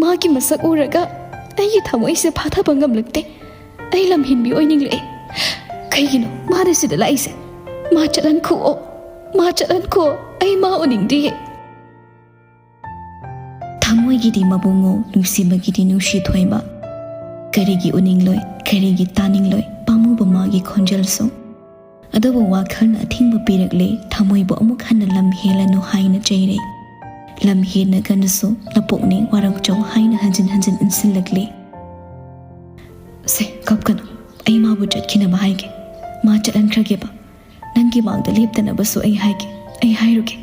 ꯃꯥꯒꯤ ꯃꯁꯛ ꯎꯔꯒ ꯑꯩꯒꯤ ꯊꯃꯣꯏꯁꯦ ꯐꯥꯊꯕ ꯉꯝꯂꯛꯇꯦ꯫ ꯑꯩ ꯂꯝꯍꯦꯟꯕꯤ ꯑꯣꯏꯅꯤꯡꯂꯛꯑꯦ꯫ ꯀꯩꯒꯤꯅꯣ ꯃꯥꯅ ꯁꯤꯗ ꯂꯥꯛꯏꯁꯦ? ꯃꯥ ꯆꯠꯍꯟꯈꯣꯑꯣ, ꯃꯥ ꯆꯠꯍꯟꯈꯣ꯫ ꯑꯩ ꯃꯥ ꯎꯅꯤꯡꯗꯤꯌꯦ꯫ ꯊꯃꯣꯏꯒꯤꯗꯤ ꯃꯕꯨꯡꯉꯣ, ꯅꯨꯡꯁꯤꯕꯒꯤꯗꯤ ꯅꯨꯡꯁꯤ ꯊꯣꯏꯕ꯫ ꯀꯔꯤꯒꯤ ꯎꯅꯤꯡꯂꯣꯏ, ꯀꯔꯤꯒꯤ ꯇꯥꯅꯤꯡꯂꯣꯏ, ꯄꯥꯝꯃꯨꯕ ꯃꯥꯒꯤ ꯈꯣꯟꯖꯦꯜꯁꯨ꯫ ꯑꯗꯨꯕꯨ ꯋꯥꯈꯜꯅ ꯑꯊꯤꯡꯕ ꯄꯤꯔꯛꯂꯦ, ꯊꯃꯣꯏꯕꯨ ꯑꯃꯨꯛ ꯍꯟꯅ ꯂꯝ ꯍꯦꯜꯂꯅꯨ ꯍꯥꯏꯅ ꯆꯩꯔꯦ꯫ ꯂꯝ ꯍꯦꯟꯅꯒꯅꯁꯨ ꯅꯄꯣꯛꯅꯦ ꯋꯥꯔꯧꯆꯧ ꯍꯥꯏꯅ ꯍꯟꯖꯤꯟ ꯍꯟꯖꯤꯟ ꯏꯟꯁꯤꯜꯂꯛꯂꯦ꯫ ꯁꯦ, ꯀꯞꯀꯅꯨ, ꯑꯩ ꯃꯥꯕꯨ ꯆꯠꯈꯤꯅꯕ ꯍꯥꯏꯒꯦ꯫ ꯃꯥ ꯆꯠꯍꯟꯈ꯭ꯔꯒꯦꯕ꯫ ꯅꯪꯒꯤ ꯃꯥꯡꯗ ꯂꯦꯞꯇꯅꯕꯁꯨ ꯑꯩ ꯍꯥꯏꯒꯦ, ꯑꯩ ꯍꯥꯏꯔꯨꯒꯦ꯫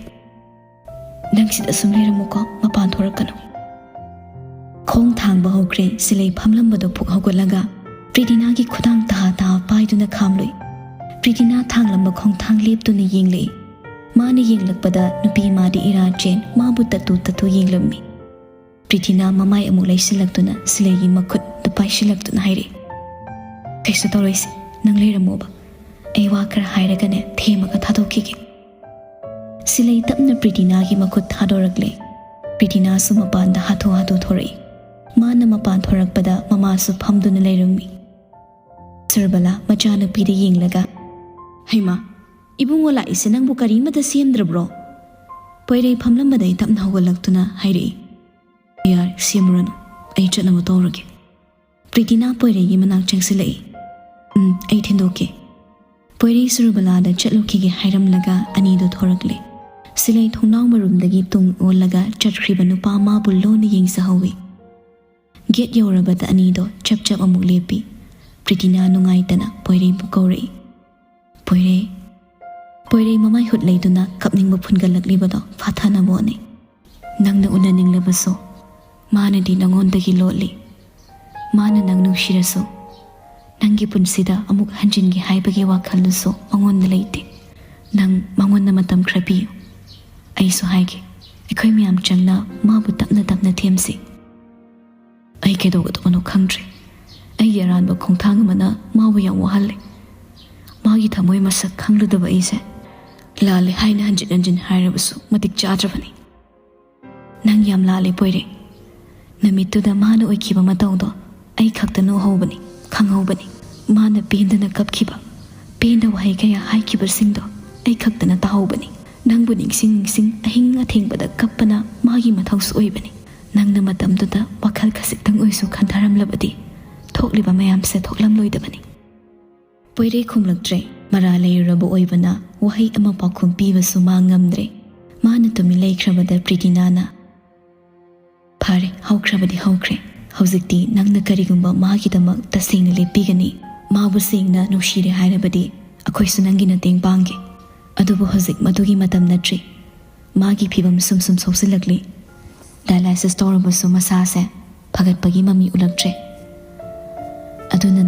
ꯅꯪ ꯁꯤꯗ ꯁꯨꯝ ꯂꯩꯔꯝꯃꯨꯀꯣ, ꯃꯄꯥꯟ ꯊꯣꯔꯛꯀꯅꯨ꯫ ꯈꯣꯡ ꯊꯥꯡꯕ ꯍꯧꯈ꯭ꯔꯦ, ꯁꯤꯂꯩ ꯐꯝꯂꯝꯕꯗꯣ ꯐꯨꯛ ꯍꯧꯒꯠꯂꯒ ꯄ꯭ꯔꯤꯇꯤꯅꯥꯒꯤ ꯈꯨꯗꯥꯡ ꯇꯍꯥ ꯇꯍꯥ ꯄꯥꯏꯗꯨꯅ ꯈꯥꯝꯂꯨꯏ꯫ ꯄ꯭ꯔꯤꯇꯤꯅꯥ ꯊꯥꯡꯂꯝꯕ ꯈꯣꯡꯊꯥꯡ ꯂꯦꯞꯇꯨꯅ ꯌꯦꯡꯂꯛꯏ꯫ ꯃꯥꯅ ꯌꯦꯡꯂꯛꯄꯗ ꯅꯨꯄꯤ ꯃꯥꯗꯤ ꯏꯔꯥ ꯆꯦꯟ ꯃꯥꯕꯨ ꯇꯠꯇꯨ ꯇꯠꯇꯨ ꯌꯦꯡꯂꯝꯃꯤ꯫ ꯄ꯭ꯔꯤꯇꯤꯅꯥ ꯃꯃꯥꯏ ꯑꯃꯨꯛ ꯂꯩꯁꯤꯜꯂꯛꯇꯨꯅ ꯁꯤꯂꯩꯒꯤ ꯃꯈꯨꯠꯇꯨ ꯄꯥꯏꯁꯤꯜꯂꯛꯇꯨꯅ ꯍꯥꯏꯔꯛꯏ, "ꯀꯩꯁꯨ ꯇꯧꯔꯣꯏꯁꯦ, ꯅꯪ ꯂꯩꯔꯝꯃꯣꯕ꯫ ꯑꯩ ꯋꯥ ꯈꯔ ꯍꯥꯏꯔꯒꯅꯦ ꯊꯦꯝꯃꯒ ꯊꯥꯗꯣꯛꯈꯤꯒꯦ꯫" ꯁꯤꯂꯩ ꯇꯞꯅ ꯄ꯭ꯔꯤꯇꯤꯅꯥꯒꯤ ꯃꯈꯨꯠ ꯊꯥꯗꯣꯔꯛꯂꯦ꯫ ꯄ꯭ꯔꯤꯇꯤꯅꯥꯁꯨ ꯃꯄꯥꯟꯗ ꯍꯥꯊꯨ ꯍꯥꯊꯨ ꯊꯣꯔꯛꯏ꯫ ꯃꯥꯅ ꯃꯄꯥꯟ ꯊꯣꯔꯛꯄꯗ ꯃꯃꯥꯁꯨ ꯐꯝꯗꯨꯅ ꯂꯩꯔꯝꯃꯤ꯫ ꯁꯨꯔꯕꯂꯥ ꯃꯆꯥꯅꯨꯄꯤꯗ ꯌꯦꯡꯂꯒ, "ꯍꯩꯃꯥ, ꯏꯕꯨꯡꯉꯣ ꯂꯥꯛꯏꯁꯦ ꯅꯪꯕꯨ ꯀꯔꯤꯃꯇ ꯁꯦꯝꯗ꯭ꯔꯕ꯭ꯔꯣ?" ꯄꯣꯏꯔꯩ ꯐꯝꯂꯝꯕꯗꯩ ꯇꯞꯅ ꯍꯧꯒꯠꯂꯛꯇꯨꯅ ꯍꯥꯏꯔꯛꯏ, "ꯌꯥꯔꯦ, ꯁꯦꯝꯃꯨꯔꯅꯨ, ꯑꯩ ꯆꯠꯅꯕ ꯇꯧꯔꯒꯦ꯫" ꯄ꯭ꯔꯤꯇꯤꯅꯥ ꯄꯣꯏꯔꯩꯒꯤ ꯃꯅꯥꯛ ꯆꯪꯁꯤꯜꯂꯛꯏ꯫ "ꯎꯝ, ꯑꯩ ꯊꯤꯟꯗꯣꯛꯀꯦ꯫" ꯄꯣꯏꯔꯩ ꯁꯨꯔꯕꯂꯥꯗ ꯆꯠꯂꯨꯈꯤꯒꯦ ꯍꯥꯏꯔꯝꯂꯒ ꯑꯅꯤꯗꯨ ꯊꯣꯔꯛꯂꯦ꯫ ꯁꯤꯂꯩ ꯊꯣꯡꯅꯥꯎ ꯃꯔꯨꯝꯗꯒꯤ ꯇꯨꯡ ꯑꯣꯜꯂꯒ ꯆꯠꯈ꯭ꯔꯤꯕ ꯅꯨꯄꯥ ꯃꯥꯕꯨ ꯂꯣꯟꯅ ꯌꯦꯡꯖꯍꯧꯏ꯫ ꯒꯦꯠ ꯌꯧꯔꯕꯗ ꯑꯅꯤꯗꯣ ꯆꯞ ꯆꯞ ꯑꯃꯨꯛ ꯂꯦꯞꯄꯤ꯫ ꯄ꯭ꯔꯤꯇꯤꯅꯥ ꯅꯨꯡꯉꯥꯏꯇꯅ ꯄꯣꯏꯔꯩꯕꯨ ꯀꯧꯔꯛꯏ꯫ "ꯄꯣꯏꯔꯩ꯫" ꯄꯣꯏꯔꯩ ꯃꯃꯥꯏ ꯍꯨꯠ ꯂꯩꯗꯨꯅ ꯀꯞꯅꯤꯡꯕ ꯐꯨꯟꯒꯠꯂꯛꯂꯤꯕꯗꯣ ꯐꯥꯊꯅꯕ ꯍꯣꯠꯅꯩ꯫ "ꯅꯪꯅ ꯎꯅꯅꯤꯡꯂꯕꯁꯨ ꯃꯥꯅꯗꯤ ꯅꯉꯣꯟꯗꯒꯤ ꯂꯣꯠꯂꯤ꯫ ꯃꯥꯅ ꯅꯪ ꯅꯨꯡꯁꯤꯔꯁꯨ ꯅꯪꯒꯤ ꯄꯨꯟꯁꯤꯗ ꯑꯃꯨꯛ ꯍꯟꯖꯤꯟꯒꯦ ꯍꯥꯏꯕꯒꯤ ꯋꯥꯈꯜꯗꯨꯁꯨ ꯃꯉꯣꯟꯗ ꯂꯩꯇꯦ꯫ ꯅꯪ ꯃꯉꯣꯟꯗ ꯃꯇꯝ ꯈꯔ ꯄꯤꯌꯨ꯫ ꯑꯩꯁꯨ ꯍꯥꯏꯒꯦ, ꯑꯩꯈꯣꯏ ꯃꯌꯥꯝ ꯆꯪꯅ ꯃꯥꯕꯨ ꯇꯞꯅ ꯇꯞꯅ ꯊꯦꯝꯁꯤ꯫" "ꯑꯩ ꯀꯩꯗꯧꯒꯗꯕꯅꯣ ꯈꯪꯗ꯭ꯔꯦ꯫ ꯑꯩꯒꯤ ꯑꯔꯥꯟꯕ ꯈꯣꯡꯊꯥꯡ ꯑꯃꯅ ꯃꯥꯕꯨ ꯌꯥꯝ ꯋꯥꯍꯜꯂꯦ꯫ ꯃꯥꯒꯤ ꯊꯃꯣꯏ ꯃꯁꯛ ꯈꯪꯂꯨꯗꯕ ꯑꯩꯁꯦ ꯂꯥꯜꯂꯦ ꯍꯥꯏꯅ ꯍꯟꯖꯤꯟ ꯍꯟꯖꯤꯟ ꯍꯥꯏꯔꯕꯁꯨ ꯃꯇꯤꯛ ꯆꯥꯗ꯭ꯔꯕꯅꯤ꯫" "ꯅꯪ ꯌꯥꯝ ꯂꯥꯜꯂꯦ ꯄꯣꯏꯔꯩ꯫ ꯅꯨꯃꯤꯠꯇꯨꯗ ꯃꯥꯅ ꯑꯣꯏꯈꯤꯕ ꯃꯇꯧꯗꯣ ꯑꯩ ꯈꯛꯇꯅ ꯎꯍꯧꯕꯅꯤ, ꯈꯪꯍꯧꯕꯅꯤ꯫ ꯃꯥꯅ ꯄꯦꯟꯗꯅ ꯀꯞꯈꯤꯕ, ꯄꯦꯟꯗ ꯋꯥꯍꯩ ꯀꯌꯥ ꯍꯥꯏꯈꯤꯕꯁꯤꯡꯗꯣ ꯑꯩ ꯈꯛꯇꯅ ꯇꯥꯍꯧꯕꯅꯤ꯫ ꯅꯪꯕꯨ ꯅꯤꯡꯁꯤꯡ ꯅꯤꯡꯁꯤꯡ ꯑꯍꯤꯡ ꯑꯊꯦꯡꯕꯗ ꯀꯞꯄꯅ ꯃꯥꯒꯤ ꯃꯊꯧꯁꯨ ꯑꯣꯏꯕꯅꯤ꯫ ꯅꯪꯅ ꯃꯇꯝꯗꯨꯗ ꯋꯥꯈꯜ ꯈꯖꯤꯛꯇꯪ ꯑꯣꯏꯁꯨ ꯈꯟꯊꯔꯝꯂꯕꯗꯤ ꯊꯣꯛꯂꯤꯕ ꯃꯌꯥꯝꯁꯦ ꯊꯣꯛꯂꯝꯂꯣꯏꯗꯕꯅꯤ꯫" ꯄꯣꯏꯔꯩ ꯈꯨꯝꯂꯛꯇ꯭ꯔꯦ꯫ ꯃꯔꯥ ꯂꯩꯔꯨꯔꯕ ꯑꯣꯏꯕꯅ ꯋꯥꯍꯩ ꯑꯃ ꯄꯥꯎꯈꯨꯝ ꯄꯤꯕꯁꯨ ꯃꯥ ꯉꯝꯗ꯭ꯔꯦ꯫ ꯃꯥꯅ ꯇꯨꯃꯤꯟ ꯂꯩꯈ꯭ꯔꯕꯗ ꯄ꯭ꯔꯤꯇꯤꯅꯥꯅ, "ꯐꯔꯦ, ꯍꯧꯈ꯭ꯔꯕꯗꯤ ꯍꯧꯈ꯭ꯔꯦ꯫ ꯍꯧꯖꯤꯛꯇꯤ ꯅꯪꯅ ꯀꯔꯤꯒꯨꯝꯕ ꯃꯥꯒꯤꯗꯃꯛ ꯇꯁꯦꯡꯅ ꯂꯦꯞꯄꯤꯒꯅꯤ, ꯃꯥꯕꯨ ꯁꯦꯡꯅ ꯅꯨꯡꯁꯤꯔꯦ ꯍꯥꯏꯔꯕꯗꯤ ꯑꯩꯈꯣꯏꯁꯨ ꯅꯪꯒꯤ ꯃꯇꯦꯡ ꯄꯥꯡꯒꯦ꯫ ꯑꯗꯨꯕꯨ ꯍꯧꯖꯤꯛ ꯃꯗꯨꯒꯤ ꯃꯇꯝ ꯅꯠꯇ꯭ꯔꯤ꯫ ꯃꯥꯒꯤ ꯐꯤꯕꯝ ꯁꯨꯝ ꯁꯨꯝ ꯁꯣꯛꯆꯤꯜꯂꯛꯂꯤ꯫ ꯗꯥꯏꯂꯥꯏꯁꯤꯁ ꯇꯧꯔꯕꯁꯨ ꯃꯁꯥꯁꯦ ꯐꯒꯠꯄꯒꯤ ꯃꯃꯤ ꯎꯠꯂꯛꯇ꯭ꯔꯦ꯫ ꯑꯗꯨꯅ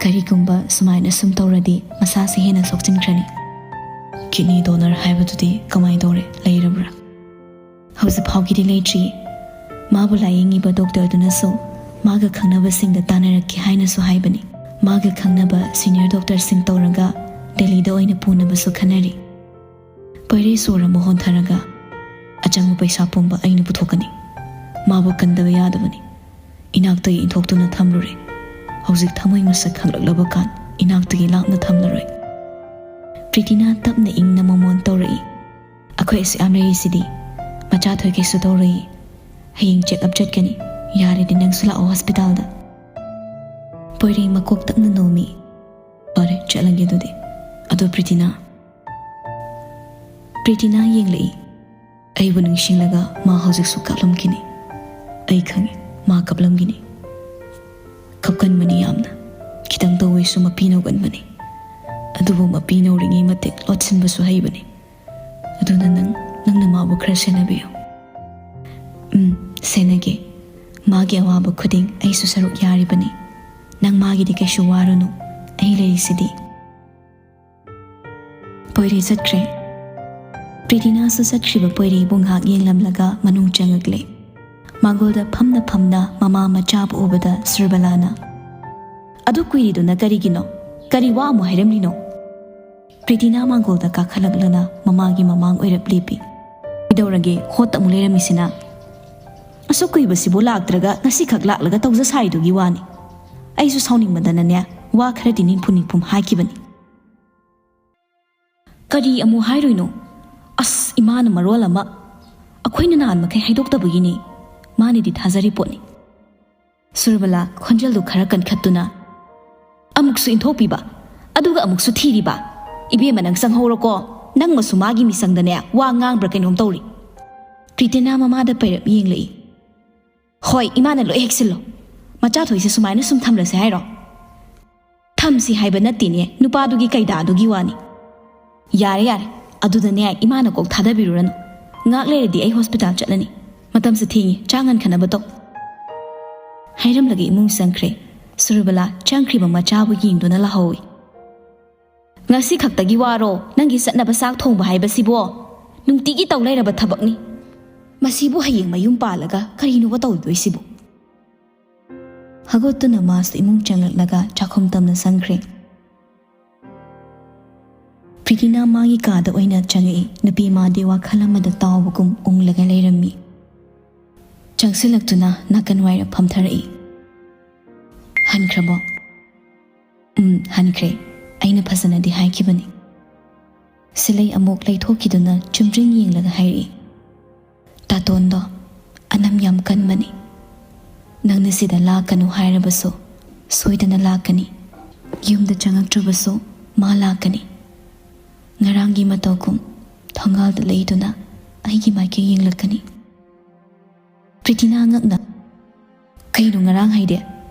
ꯀꯔꯤꯒꯨꯝꯕ ꯁꯨꯃꯥꯏꯅ ꯁꯨꯝ ꯇꯧꯔꯗꯤ ꯃꯁꯥꯁꯦ ꯍꯦꯟꯅ ꯁꯣꯛꯆꯤꯟꯈ꯭ꯔꯅꯤ꯫ ꯀꯤꯗꯅꯤ ꯗꯣꯅꯔ ꯍꯥꯏꯕꯗꯨꯗꯤ ꯀꯃꯥꯏ ꯇꯧꯔꯦ, ꯂꯩꯔꯕ꯭ꯔꯥ? ꯍꯧꯖꯤꯛ ꯐꯥꯎꯒꯤꯗꯤ ꯂꯩꯇ꯭ꯔꯤ꯫ ꯃꯥꯕꯨ ꯂꯥꯌꯦꯡꯉꯤꯕ ꯗꯣꯛꯇꯔꯗꯨꯅꯁꯨ ꯃꯥꯒ ꯈꯪꯅꯕꯁꯤꯡꯗ ꯇꯥꯟꯅꯔꯛꯀꯦ ꯍꯥꯏꯅꯁꯨ ꯍꯥꯏꯕꯅꯤ꯫ ꯃꯥꯒ ꯈꯪꯅꯕ ꯁꯤꯅꯤꯌꯔ ꯗꯣꯛꯇꯔꯁꯤꯡ ꯇꯧꯔꯒ ꯗꯦꯜꯂꯤꯗ ꯑꯣꯏꯅ ꯄꯨꯅꯕꯁꯨ ꯈꯟꯅꯔꯤ꯫ ꯄꯣꯏꯔꯩ ꯁꯣꯔ ꯑꯃ ꯍꯣꯟꯊꯔꯒ, "ꯑꯆꯪꯕ ꯄꯩꯁꯥ ꯄꯨꯝꯕ ꯑꯩꯅ ꯄꯨꯊꯣꯛꯀꯅꯤ꯫ ꯃꯥꯕꯨ ꯀꯟꯗꯕ ꯌꯥꯗꯕꯅꯤ꯫ ꯏꯅꯥꯛꯇꯒꯤ ꯏꯟꯊꯣꯛꯇꯨꯅ ꯊꯝꯂꯨꯔꯦ꯫ ꯍꯧꯖꯤꯛ ꯊꯃꯣꯏ ꯃꯁꯛ ꯈꯪꯂꯛꯂꯕ ꯀꯥꯟ ꯏꯅꯥꯛꯇꯒꯤ ꯂꯥꯞꯅ ꯊꯝꯂꯔꯣꯏ꯫" ꯄ꯭ꯔꯤꯇꯤꯅꯥ ꯇꯞꯅ ꯏꯪꯅ ꯃꯃꯣꯟ ꯇꯧꯔꯛꯏ꯫ "ꯑꯩꯈꯣꯏ ꯑꯁꯨꯛ ꯌꯥꯝ ꯂꯩꯔꯤꯁꯤꯗꯤ꯫ ꯃꯆꯥ ꯊꯣꯏ ꯀꯩꯁꯨ ꯇꯧꯔꯣꯏꯌꯦ꯫ ꯍꯌꯦꯡ ꯆꯦꯛ ꯑꯞ ꯆꯠꯀꯅꯤ꯫ ꯌꯥꯔꯗꯤ ꯅꯪꯁꯨ ꯂꯥꯛꯑꯣ ꯍꯣꯁꯄꯤꯇꯥꯜꯗ꯫" ꯄꯣꯏꯔꯩ ꯃꯀꯣꯛ ꯇꯞꯅ ꯅꯣꯝꯃꯤ꯫ "ꯐꯔꯦ, ꯆꯠꯂꯒꯦ ꯑꯗꯨꯗꯤ꯫ ꯑꯗꯣ ꯄ꯭ꯔꯤꯇꯤꯅꯥ꯫" ꯄ꯭ꯔꯤꯇꯤꯅꯥ ꯌꯦꯡꯂꯛꯏ꯫ "ꯑꯩꯕꯨ ꯅꯤꯡꯁꯤꯡꯂꯒ ꯃꯥ ꯍꯧꯖꯤꯛꯁꯨ ꯀꯞꯂꯝꯈꯤꯅꯤ꯫ ꯑꯩ ꯈꯪꯉꯤ, ꯃꯥ ꯀꯞꯂꯝꯈꯤꯅꯤ꯫ ꯀꯞꯀꯟꯕꯅꯤ ꯌꯥꯝꯅ꯫ ꯈꯤꯇꯪ ꯇꯧꯋꯦꯁꯨ ꯃꯄꯤ ꯅꯧꯒꯟꯕꯅꯤ꯫ ꯑꯗꯨꯕꯨ ꯃꯄꯤ ꯅꯧꯔꯤꯉꯩ ꯃꯇꯤꯛ ꯂꯣꯠꯁꯤꯟꯕꯁꯨ ꯍꯩꯕꯅꯤ꯫ ꯑꯗꯨꯅ ꯅꯪ, ꯅꯪꯅ ꯃꯥꯕꯨ ꯈꯔ ꯁꯦꯟꯅꯕꯤꯌꯨ꯫" "ꯎꯝ, ꯁꯦꯟꯅꯒꯦ꯫ ꯃꯥꯒꯤ ꯑꯋꯥꯕ ꯈꯨꯗꯤꯡ ꯑꯩꯁꯨ ꯁꯔꯨꯛ ꯌꯥꯔꯤꯕꯅꯤ꯫ ꯅꯪ ꯃꯥꯒꯤꯗꯤ ꯀꯩꯁꯨ ꯋꯥꯔꯨꯅꯨ꯫ ꯑꯩ ꯂꯩꯔꯤꯁꯤꯗꯤ꯫" ꯄꯣꯏꯔꯩ ꯆꯠꯈ꯭ꯔꯦ꯫ ꯄ꯭ꯔꯤꯇꯤꯅꯥꯁꯨ ꯆꯠꯈ꯭ꯔꯤꯕ ꯄꯣꯏꯔꯩꯕꯨ ꯉꯥꯏꯍꯥꯛ ꯌꯦꯡꯂꯝꯂꯒ ꯃꯅꯨꯡ ꯆꯪꯉꯛꯂꯦ꯫ ꯃꯥꯡꯒꯣꯜꯗ ꯐꯝꯅ ꯐꯝꯅ ꯃꯃꯥ ꯃꯆꯥꯕꯨ ꯎꯕꯗ ꯁꯨꯔꯕꯂꯥꯅ, "ꯑꯗꯨ ꯀꯨꯏꯔꯤꯗꯨꯅ ꯀꯔꯤꯒꯤꯅꯣ? ꯀꯔꯤ ꯋꯥ ꯑꯃꯨꯛ ꯍꯥꯏꯔꯝꯂꯤꯅꯣ?" ꯄ꯭ꯔꯤꯇꯤꯅꯥ ꯃꯥꯡꯒꯣꯜꯗ ꯀꯥꯈꯠꯂꯛꯂꯅ ꯃꯃꯥꯒꯤ ꯃꯃꯥꯡ ꯑꯣꯏꯔꯞ ꯂꯦꯞꯄꯤ꯫ "ꯀꯩꯗꯧꯔꯒꯦ ꯍꯣꯠꯇ ꯑꯃꯨꯛ ꯂꯩꯔꯝꯃꯤꯁꯤꯅ? ꯑꯁꯨꯛ ꯀꯨꯏꯕꯁꯤꯕꯨ ꯂꯥꯛꯇ꯭ꯔꯒ ꯉꯁꯤꯈꯛ ꯂꯥꯛꯂꯒ ꯇꯧꯖ ꯁꯥꯔꯤꯗꯨꯒꯤ ꯋꯥꯅꯤ꯫ ꯑꯩꯁꯨ ꯁꯥꯎꯅꯤꯡꯃꯟꯗꯅꯅꯦ, ꯋꯥ ꯈꯔꯗꯤ ꯅꯤꯡꯐꯨ ꯅꯤꯡꯐꯨꯝ ꯍꯥꯏꯈꯤꯕꯅꯤ꯫" "ꯀꯔꯤ ꯑꯃꯨꯛ ꯍꯥꯏꯔꯣꯏꯅꯣ? ꯑꯁ, ꯏꯃꯥꯅ ꯃꯔꯣꯜ ꯑꯃ꯫ ꯑꯩꯈꯣꯏꯅ ꯅꯍꯥꯟ ꯃꯈꯩ ꯍꯥꯏꯗꯣꯛꯇꯕꯒꯤꯅꯤ꯫ ꯃꯥꯅꯗꯤ ꯊꯥꯖꯔꯤ ꯄꯣꯠꯅꯤ꯫" ꯁꯨꯔꯕꯂꯥ ꯈꯣꯟꯖꯦꯜꯗꯨ ꯈꯔ ꯀꯟꯈꯠꯇꯨꯅ, "ꯑꯃꯨꯛꯁꯨ ꯏꯟꯊꯣꯛꯄꯤꯕ, ꯑꯗꯨꯒ ꯑꯃꯨꯛꯁꯨ ꯊꯤꯔꯤꯕ꯫ ꯏꯕꯦꯝꯃ, ꯅꯪ ꯆꯪꯍꯧꯔꯣꯀꯣ꯫ ꯅꯪꯃꯁꯨ ꯃꯥꯒꯤ ꯃꯤꯆꯪꯗꯅꯦ ꯋꯥ ꯉꯥꯡꯕ꯭ꯔꯥ ꯀꯩꯅꯣꯝ ꯇꯧꯔꯤ꯫" ꯄ꯭ꯔꯤꯇꯤꯅꯥ ꯃꯃꯥꯗ ꯄꯩꯔꯞ ꯌꯦꯡꯂꯛꯏ꯫ "ꯍꯣꯏ, ꯏꯃꯥꯅ ꯂꯣꯏ ꯍꯦꯛꯁꯤꯜꯂꯣ꯫ ꯃꯆꯥꯊꯣꯏꯁꯦ ꯁꯨꯃꯥꯏꯅ ꯁꯨꯝ ꯊꯝꯂꯁꯦ ꯍꯥꯏꯔꯣ?" "ꯊꯝꯁꯤ ꯍꯥꯏꯕ ꯅꯠꯇꯦꯅꯦ, ꯅꯨꯄꯥꯗꯨꯒꯤ ꯀꯩꯗꯥꯗꯨꯒꯤ ꯋꯥꯅꯤ꯫" "ꯌꯥꯔꯦ, ꯌꯥꯔꯦ꯫ ꯑꯗꯨꯗꯅꯦ ꯏꯃꯥꯅ ꯀꯣꯛ ꯊꯥꯗꯕꯤꯔꯨꯔꯅꯨ꯫ ꯉꯥꯛ ꯂꯩꯔꯗꯤ ꯑꯩ ꯍꯣꯁꯄꯤꯇꯥꯜ ꯆꯠꯂꯅꯤ꯫ ꯃꯇꯝꯁꯨ ꯊꯦꯡꯉꯤ, ꯆꯥ ꯉꯟꯈꯠꯅꯕ ꯇꯧ꯫" ꯍꯥꯏꯔꯝꯂꯒ ꯏꯃꯨꯡ ꯆꯪꯈ꯭ꯔꯦ꯫ ꯁꯨꯔꯕꯂꯥ ꯆꯪꯈ꯭ꯔꯤꯕ ꯃꯆꯥꯕꯨ ꯌꯦꯡꯗꯨꯅ ꯂꯥꯍꯧꯏ꯫ "ꯉꯁꯤ ꯈꯛꯇꯒꯤ ꯋꯥꯔꯣ ꯅꯪꯒꯤ ꯆꯠꯅꯕ ꯆꯥꯛ ꯊꯣꯡꯕ ꯍꯥꯏꯕꯁꯤꯕꯣ? ꯅꯨꯡꯇꯤꯒꯤ ꯇꯧ ꯂꯩꯔꯕ ꯊꯕꯛꯅꯤ꯫ ꯃꯁꯤꯕꯨ ꯍꯌꯦꯡ ꯃꯌꯨꯝ ꯄꯥꯜꯂꯒ ꯀꯔꯤꯅꯣꯕ ꯇꯧꯗꯣꯏꯁꯤꯕꯨ?" ꯍꯧꯒꯠꯇꯨꯅ ꯃꯥꯁꯨ ꯏꯃꯨꯡ ꯆꯪꯂꯛꯂꯒ ꯆꯥꯛꯈꯨꯝ ꯇꯝꯅ ꯆꯪꯈ꯭ꯔꯦ꯫ ꯄ꯭ꯔꯤꯇꯤꯅꯥ ꯃꯥꯒꯤ ꯀꯥꯗ ꯑꯣꯏꯅ ꯆꯪꯉꯛꯏ꯫ ꯅꯨꯄꯤ ꯃꯥꯗꯤ ꯋꯥꯈꯜ ꯑꯃꯗ ꯇꯥꯎꯕꯒꯨꯝ ꯎꯪꯂꯒ ꯂꯩꯔꯝꯃꯤ꯫ ꯆꯪꯁꯤꯜꯂꯛꯇꯨꯅ ꯅꯥꯀꯟ ꯋꯥꯏꯔ ꯐꯝꯊꯔꯛꯏ꯫ "ꯍꯟꯈ꯭ꯔꯕꯣ?" "ꯎꯝ, ꯍꯟꯈ꯭ꯔꯦ꯫ ꯑꯩꯅ ꯐꯖꯅꯗꯤ ꯍꯥꯏꯈꯤꯕꯅꯤ꯫" ꯁꯤꯂꯩ ꯑꯃꯨꯛ ꯂꯩꯊꯣꯛꯈꯤꯗꯨꯅ ꯆꯨꯝꯗ꯭ꯔꯤꯡ ꯌꯦꯡꯂꯒ ꯍꯥꯏꯔꯛꯏ꯫ "ꯇꯥꯇꯣꯟꯗꯣ ꯑꯅꯝ ꯌꯥꯝ ꯀꯟꯕꯅꯤ꯫ ꯅꯪꯅ ꯁꯤꯗ ꯂꯥꯛꯀꯅꯨ ꯍꯥꯏꯔꯕꯁꯨ ꯁꯣꯏꯗꯅ ꯂꯥꯛꯀꯅꯤ꯫ ꯌꯨꯝꯗ ꯆꯪꯉꯛꯇ꯭ꯔꯕꯁꯨ ꯃꯥ ꯂꯥꯛꯀꯅꯤ꯫ ꯉꯔꯥꯡꯒꯤ ꯃꯇꯧꯒꯨꯝ ꯊꯣꯡꯒꯥꯜꯗ ꯂꯩꯗꯨꯅ ꯑꯩꯒꯤ ꯃꯥꯏꯀꯩ ꯌꯦꯡꯂꯛꯀꯅꯤ꯫" ꯄ꯭ꯔꯤꯇꯤꯅꯥ ꯉꯛꯅ, "ꯀꯩꯅꯣ ꯉꯔꯥꯡ ꯍꯥꯏꯗꯤ?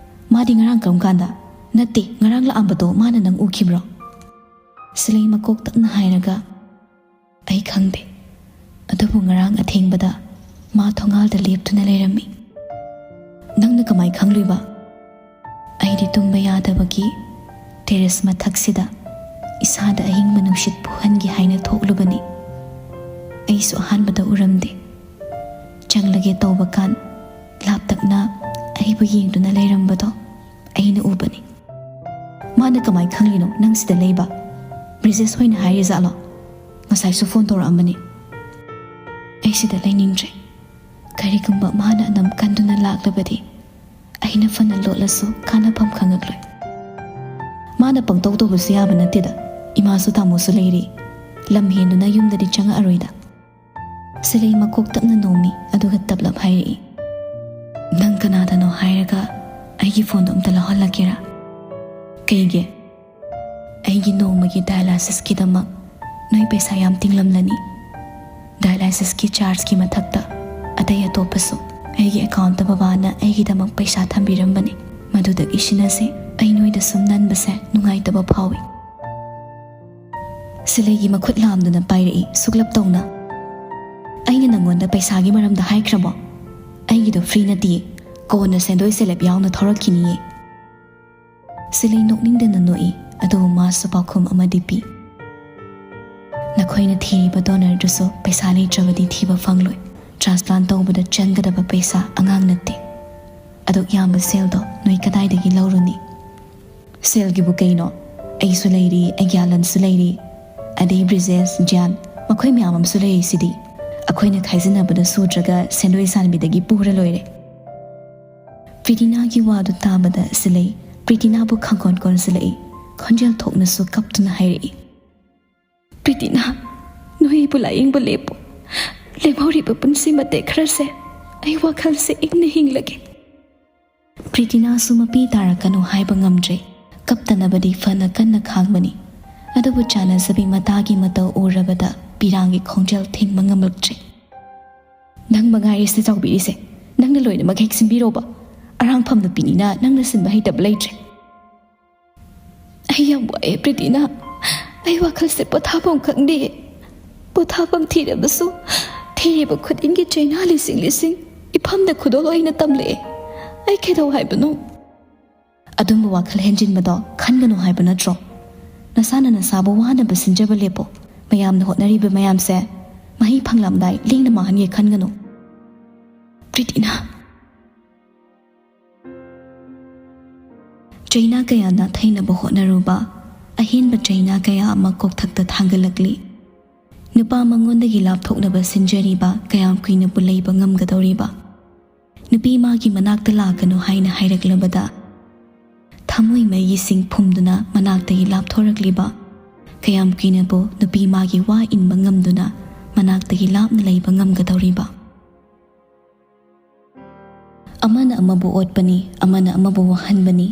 ꯃꯥꯗꯤ ꯉꯔꯥꯡ ꯀꯔꯝ ꯀꯥꯟꯗ? ꯅꯠꯇꯦ, ꯉꯔꯥꯡ ꯂꯥꯛꯑꯝꯕꯗꯣ ꯃꯥꯅ ꯅꯪ ꯎꯈꯤꯕ꯭ꯔꯣ?" ꯁꯤꯂꯩ ꯃꯀꯣꯛ ꯇꯞꯅ ꯍꯥꯏꯔꯒ, "ꯑꯩ ꯈꯪꯗꯦ, ꯑꯗꯨꯕꯨ ꯉꯔꯥꯡ ꯑꯊꯦꯡꯕꯗ ꯃꯥ ꯊꯣꯡꯒꯥꯜꯗ ꯂꯦꯞꯇꯨꯅ ꯂꯩꯔꯝꯃꯤ꯫" "ꯅꯪꯅ ꯀꯃꯥꯏ ꯈꯪꯂꯨꯏꯕ?" "ꯑꯩꯗꯤ ꯇꯨꯝꯕ ꯌꯥꯗꯕꯒꯤ ꯇꯦꯔꯦꯁ ꯃꯊꯛꯁꯤꯗ ꯏꯁꯥꯗ ꯑꯏꯪꯕ ꯅꯨꯡꯁꯤꯠ ꯐꯨꯍꯟꯒꯦ ꯍꯥꯏꯅ ꯊꯣꯛꯂꯨꯕꯅꯤ꯫ ꯑꯩꯁꯨ ꯑꯍꯥꯟꯕꯗ ꯎꯔꯝꯗꯦ꯫ ꯆꯪꯂꯒꯦ ꯇꯧꯕ ꯀꯥꯟ ꯂꯥꯞꯇꯛꯅ ꯑꯩꯕꯨ ꯌꯦꯡꯗꯨꯅ ꯂꯩꯔꯝꯕꯗꯣ ꯑꯩꯅ ꯎꯕꯅꯤ꯫" "ꯃꯥꯅ ꯀꯃꯥꯏ ꯈꯪꯂꯤꯅꯣ ꯅꯪ ꯁꯤꯗ ꯂꯩꯕ? ꯕ꯭ꯔꯤꯖꯦꯁ ꯍꯣꯏꯅ ꯍꯥꯏꯔꯤꯖꯥꯠꯂꯣ? ꯉꯁꯥꯏꯁꯨ ꯐꯣꯟ ꯇꯧꯔꯛꯑꯝꯕꯅꯤ꯫" "ꯑꯩ ꯁꯤꯗ ꯂꯩꯅꯤꯡꯗ꯭ꯔꯦ꯫ ꯀꯔꯤꯒꯨꯝꯕ ꯃꯥꯅ ꯑꯅꯝ ꯀꯟꯗꯨꯅ ꯂꯥꯛꯂꯕꯗꯤ ꯑꯩꯅ ꯐꯅ ꯂꯣꯠꯂꯁꯨ ꯀꯥꯟꯅꯐꯝ ꯈꯪꯉꯛꯂꯣꯏ꯫" "ꯃꯥꯅ ꯄꯪꯇꯧ ꯇꯧꯕꯁꯨ ꯌꯥꯕ ꯅꯠꯇꯦꯗ꯫ ꯏꯃꯥꯁꯨ ꯇꯥꯃꯣꯁꯨ ꯂꯩꯔꯤ꯫ ꯂꯝ ꯍꯦꯟꯗꯨꯅ ꯌꯨꯝꯗꯗꯤ ꯆꯪꯉꯛꯑꯔꯣꯏꯗ꯫" ꯁꯤꯂꯩ ꯃꯀꯣꯛ ꯇꯞꯅ ꯅꯣꯝꯃꯤ, ꯑꯗꯨꯒ ꯇꯞꯂꯞ ꯍꯥꯏꯔꯛꯏ, "ꯅꯪ ꯀꯅꯥꯗꯅꯣ ꯍꯥꯏꯔꯒ ꯑꯩꯒꯤ ꯐꯣꯟꯗꯣ ꯑꯝꯇ ꯂꯧꯍꯜꯂꯛꯀꯦꯔꯥ?" "ꯀꯩꯒꯤ?" "ꯑꯩꯒꯤ ꯅꯣꯡꯃꯒꯤ ꯗꯥꯏꯂꯥꯏꯁꯤꯁꯀꯤꯗꯃꯛ ꯅꯣꯏ ꯄꯩꯁꯥ ꯌꯥꯝ ꯇꯤꯡꯂꯝꯂꯅꯤ꯫ ꯗꯥꯏꯂꯥꯏꯁꯤꯁꯀꯤ ꯆꯥꯔꯖꯀꯤ ꯃꯊꯛꯇ ꯑꯇꯩ ꯑꯇꯣꯞꯄꯁꯨ ꯑꯩꯒꯤ ꯑꯦꯀꯥꯎꯟꯇ ꯕꯕꯥꯅ ꯑꯩꯒꯤꯗꯃꯛ ꯄꯩꯁꯥ ꯊꯝꯕꯤꯔꯝꯕꯅꯤ꯫ ꯃꯗꯨꯗꯒꯤ ꯁꯤꯟꯅꯁꯦ꯫ ꯑꯩ ꯅꯣꯏꯗ ꯁꯨꯝ ꯅꯟꯕꯁꯦ ꯅꯨꯡꯉꯥꯏꯇꯕ ꯐꯥꯎꯏ꯫" ꯁꯤꯂꯩꯒꯤ ꯃꯈꯨꯠ ꯂꯥꯝꯗꯨꯅ ꯄꯥꯏꯔꯛꯏ, ꯁꯨꯛꯂꯞ ꯇꯧꯅ꯫ "ꯑꯩꯅ ꯅꯪꯉꯣꯟꯗ ꯄꯩꯁꯥꯒꯤ ꯃꯔꯝꯗ ꯍꯥꯏꯈ꯭ꯔꯕꯣ? ꯑꯩꯒꯤꯗꯣ ꯐ꯭ꯔꯤ ꯅꯠꯇꯤꯌꯦ, ꯀꯣꯟꯅ ꯁꯦꯟꯗꯣꯏ ꯁꯦꯂꯦꯞ ꯌꯥꯎꯅ ꯊꯧꯔꯛꯈꯤꯅꯤꯌꯦ꯫" ꯁꯤꯂꯩ ꯅꯣꯛꯅꯤꯡꯗꯅ ꯅꯣꯛꯏ, ꯑꯗꯨꯕꯨ ꯃꯥꯁꯨ ꯄꯥꯎꯈꯨꯝ ꯑꯃꯗꯤ ꯄꯤ꯫ "ꯅꯈꯣꯏꯅ ꯊꯤꯔꯤꯕ ꯗꯣꯅꯔꯗꯨꯁꯨ ꯄꯩꯁꯥ ꯂꯩꯇ꯭ꯔꯕꯗꯤ ꯊꯤꯕ ꯐꯪꯂꯣꯏ꯫ ꯇ꯭ꯔꯥꯟꯁꯄ꯭ꯂꯥꯟ ꯇꯧꯕꯗ ꯆꯪꯒꯗꯕ ꯄꯩꯁꯥ ꯑꯉꯥꯡ ꯅꯠꯇꯦ꯫ ꯑꯗꯨꯛ ꯌꯥꯝꯕ ꯁꯦꯜꯗꯣ ꯅꯣꯏ ꯀꯗꯥꯏꯗꯒꯤ ꯂꯧꯔꯨꯅꯤ?" "ꯁꯦꯜꯒꯤꯕꯨ ꯀꯩꯅꯣ? ꯑꯩꯁꯨ ꯂꯩꯔꯤ, ꯑꯩꯒꯤ ꯑꯂꯟꯁꯨ ꯂꯩꯔꯤ, ꯑꯗꯩ ꯕ꯭ꯔꯤꯖꯦꯁ, ꯖ꯭ꯌꯥꯟ, ꯃꯈꯣꯏ ꯃꯌꯥꯝ ꯑꯃꯁꯨ ꯂꯩꯔꯤꯁꯤꯗꯤ꯫ ꯑꯩꯈꯣꯏꯅ ꯈꯥꯏꯖꯤꯟꯅꯕꯗ ꯁꯨꯗ꯭ꯔꯒ ꯁꯦꯟꯗꯣꯏ ꯁꯥꯟꯕꯤꯗꯒꯤ ꯄꯨꯔ ꯂꯣꯏꯔꯦ꯫" ꯄ꯭ꯔꯤꯇꯤꯅꯥꯒꯤ ꯋꯥꯗꯨ ꯇꯥꯕꯗ ꯁꯤꯂꯩ ꯄ꯭ꯔꯤꯇꯤꯅꯥꯕꯨ ꯈꯪꯀꯣꯟ ꯀꯣꯟꯁꯤꯜꯂꯛꯏ꯫ ꯈꯣꯟꯖꯦꯜ ꯊꯣꯛꯅꯁꯨ ꯀꯞꯇꯨꯅ ꯍꯥꯏꯔꯛꯏ, "ꯄ꯭ꯔꯤꯇꯤꯅꯥ, ꯅꯣꯏ ꯑꯩꯕꯨ ꯂꯥꯌꯦꯡꯕ ꯂꯦꯞꯄꯨ꯫ ꯂꯦꯝꯍꯧꯔꯤꯕ ꯄꯨꯟꯁꯤ ꯃꯇꯦꯛ ꯈꯔꯁꯦ ꯑꯩ ꯋꯥꯈꯜꯁꯦ ꯏꯪꯅ ꯍꯤꯡꯂꯒꯦ꯫" ꯄ꯭ꯔꯤꯇꯤꯅꯥꯁꯨ ꯃꯄꯤ ꯇꯥꯔꯛꯀꯅꯨ ꯍꯥꯏꯕ ꯉꯝꯗ꯭ꯔꯦ꯫ ꯀꯞꯇꯅꯕꯗꯤ ꯐꯅ ꯀꯟꯅ ꯈꯥꯡꯕꯅꯤ, ꯑꯗꯨꯕꯨ ꯆꯥꯟꯅꯖꯕꯤ ꯃꯇꯥꯒꯤ ꯃꯇꯧ ꯎꯔꯕꯗ ꯄꯤꯔꯥꯡꯒꯤ ꯈꯣꯡꯖꯦꯜ ꯊꯤꯡꯕ ꯉꯝꯂꯛꯇ꯭ꯔꯦ꯫ "ꯅꯪ ꯃꯉꯥꯏꯔꯦ ꯁꯤ ꯆꯥꯎꯕꯤꯔꯤꯁꯦ꯫ ꯅꯪꯅ ꯂꯣꯏꯅꯃꯛ ꯍꯦꯛ ꯁꯤꯟꯕꯤꯔꯣꯕ꯫ ꯑꯔꯥꯡꯐꯝ ꯅꯨꯄꯤꯅꯤꯅ ꯅꯪꯅ ꯁꯤꯟꯕ ꯍꯩꯇꯕ ꯂꯩꯇ꯭ꯔꯦ꯫" "ꯑꯩ ꯌꯥꯝ ꯋꯥꯏꯑꯦ ꯄ꯭ꯔꯤꯇꯤꯅꯥ꯫ ꯑꯩ ꯋꯥꯈꯜꯁꯦ ꯄꯣꯊꯥꯐꯝ ꯈꯪꯗꯦ꯫ ꯄꯣꯊꯥꯐꯝ ꯊꯤꯔꯕꯁꯨ ꯊꯤꯔꯤꯕ ꯈꯨꯗꯤꯡꯒꯤ ꯆꯩꯅꯥ ꯂꯤꯁꯤꯡ ꯂꯤꯁꯤꯡ ꯏꯐꯝꯗ ꯈꯨꯗꯣꯜ ꯑꯣꯏꯅ ꯇꯝꯂꯛꯑꯦ꯫ ꯑꯩ ꯀꯩꯗꯧ ꯍꯥꯏꯕꯅꯣ?" "ꯑꯗꯨꯝꯕ ꯋꯥꯈꯜ ꯍꯦꯟꯖꯤꯟꯕꯗꯣ ꯈꯟꯒꯅꯨ ꯍꯥꯏꯕ ꯅꯠꯇ꯭ꯔꯣ? ꯅꯁꯥꯅ ꯅꯁꯥꯕꯨ ꯋꯥꯅꯕ ꯁꯤꯟꯖꯕ ꯂꯦꯞꯄꯣ꯫ ꯃꯌꯥꯝꯅ ꯍꯣꯠꯅꯔꯤꯕ ꯃꯌꯥꯝꯁꯦ ꯃꯍꯩ ꯐꯪꯂꯝꯗꯥꯏ ꯂꯦꯡꯅ ꯃꯥꯡꯍꯟꯒꯦ ꯈꯟꯒꯅꯨ꯫" "ꯄ꯭ꯔꯤꯇꯤꯅꯥ!" ꯆꯩꯅꯥ ꯀꯌꯥ ꯅꯥꯊꯩꯅꯕ ꯍꯣꯠꯅꯔꯨꯕ, ꯑꯍꯦꯟꯕ ꯆꯩꯅꯥ ꯀꯌꯥ ꯑꯃ ꯀꯣꯛꯊꯛꯇ ꯊꯥꯡꯒꯠꯂꯛꯂꯤ꯫ ꯅꯨꯄꯥ ꯃꯉꯣꯟꯗꯒꯤ ꯂꯥꯞꯊꯣꯛꯅꯕ ꯁꯤꯟꯖꯔꯤꯕ ꯀꯌꯥꯝ ꯀꯨꯏꯅꯕꯨ ꯂꯩꯕ ꯉꯝꯒꯗꯧꯔꯤꯕ? ꯅꯨꯄꯤ ꯃꯥꯒꯤ ꯃꯅꯥꯛꯇ ꯂꯥꯛꯀꯅꯨ ꯍꯥꯏꯅ ꯍꯥꯏꯔꯛꯂꯕꯗ, ꯊꯃꯣꯏ ꯃꯩꯒꯤ ꯁꯤꯡ ꯐꯨꯝꯗꯨꯅ ꯃꯅꯥꯛꯇꯒꯤ ꯂꯥꯞꯊꯣꯔꯛꯂꯤꯕ ꯀꯌꯥꯝ ꯀꯨꯏꯅꯕꯨ ꯅꯨꯄꯤ ꯃꯥꯒꯤ ꯋꯥ ꯏꯟꯕ ꯉꯝꯗꯨꯅ ꯃꯅꯥꯛꯇꯒꯤ ꯂꯥꯞꯅ ꯂꯩꯕ ꯉꯝꯒꯗꯧꯔꯤꯕ? ꯑꯃꯅ ꯑꯃꯕꯨ ꯑꯣꯠꯄꯅꯤ, ꯑꯃꯅ ꯑꯃꯕꯨ ꯋꯥꯍꯟꯕꯅꯤ꯫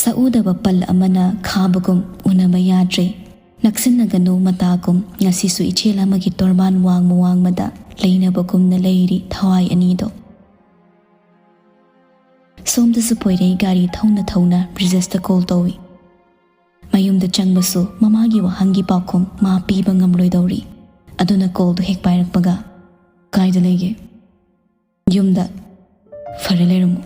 ꯁꯛꯎꯗꯕ ꯄꯜ ꯑꯃꯅ ꯈꯥꯕꯒꯨꯝ ꯎꯅꯕ ꯌꯥꯗ꯭ꯔꯦ꯫ ꯅꯛꯁꯤꯟꯅꯒꯅꯨ ꯃꯇꯥꯒꯨꯝ ꯉꯁꯤꯁꯨ ꯏꯆꯦꯜ ꯑꯃꯒꯤ ꯇꯣꯔꯕꯥꯟ ꯋꯥꯡꯃ ꯋꯥꯡꯃꯗ ꯂꯩꯅꯕꯒꯨꯝꯅ ꯂꯩꯔꯤ ꯊꯋꯥꯏ ꯑꯅꯤꯗꯣ꯫ ꯁꯣꯝꯗꯁꯨ ꯄꯣꯏꯔꯩ ꯒꯥꯔꯤ ꯊꯧꯅ ꯊꯧꯅ ꯕ꯭ꯔꯤꯖꯦꯁꯇ ꯀꯣꯜ ꯇꯧꯏ꯫ ꯃꯌꯨꯝꯗ ꯆꯪꯕꯁꯨ ꯃꯃꯥꯒꯤ ꯋꯥꯍꯪꯒꯤ ꯄꯥꯎꯈꯨꯝ ꯃꯥ ꯄꯤꯕ ꯉꯝꯂꯣꯏꯗꯧꯔꯤ꯫ ꯑꯗꯨꯅ ꯀꯣꯜꯗꯨ ꯍꯦꯛ ꯄꯥꯏꯔꯛꯄꯒ, "ꯀꯥꯏꯗ ꯂꯩꯒꯦ?" "ꯌꯨꯝꯗ꯫" "ꯐꯔꯦ, ꯂꯩꯔꯝꯃꯣ꯫"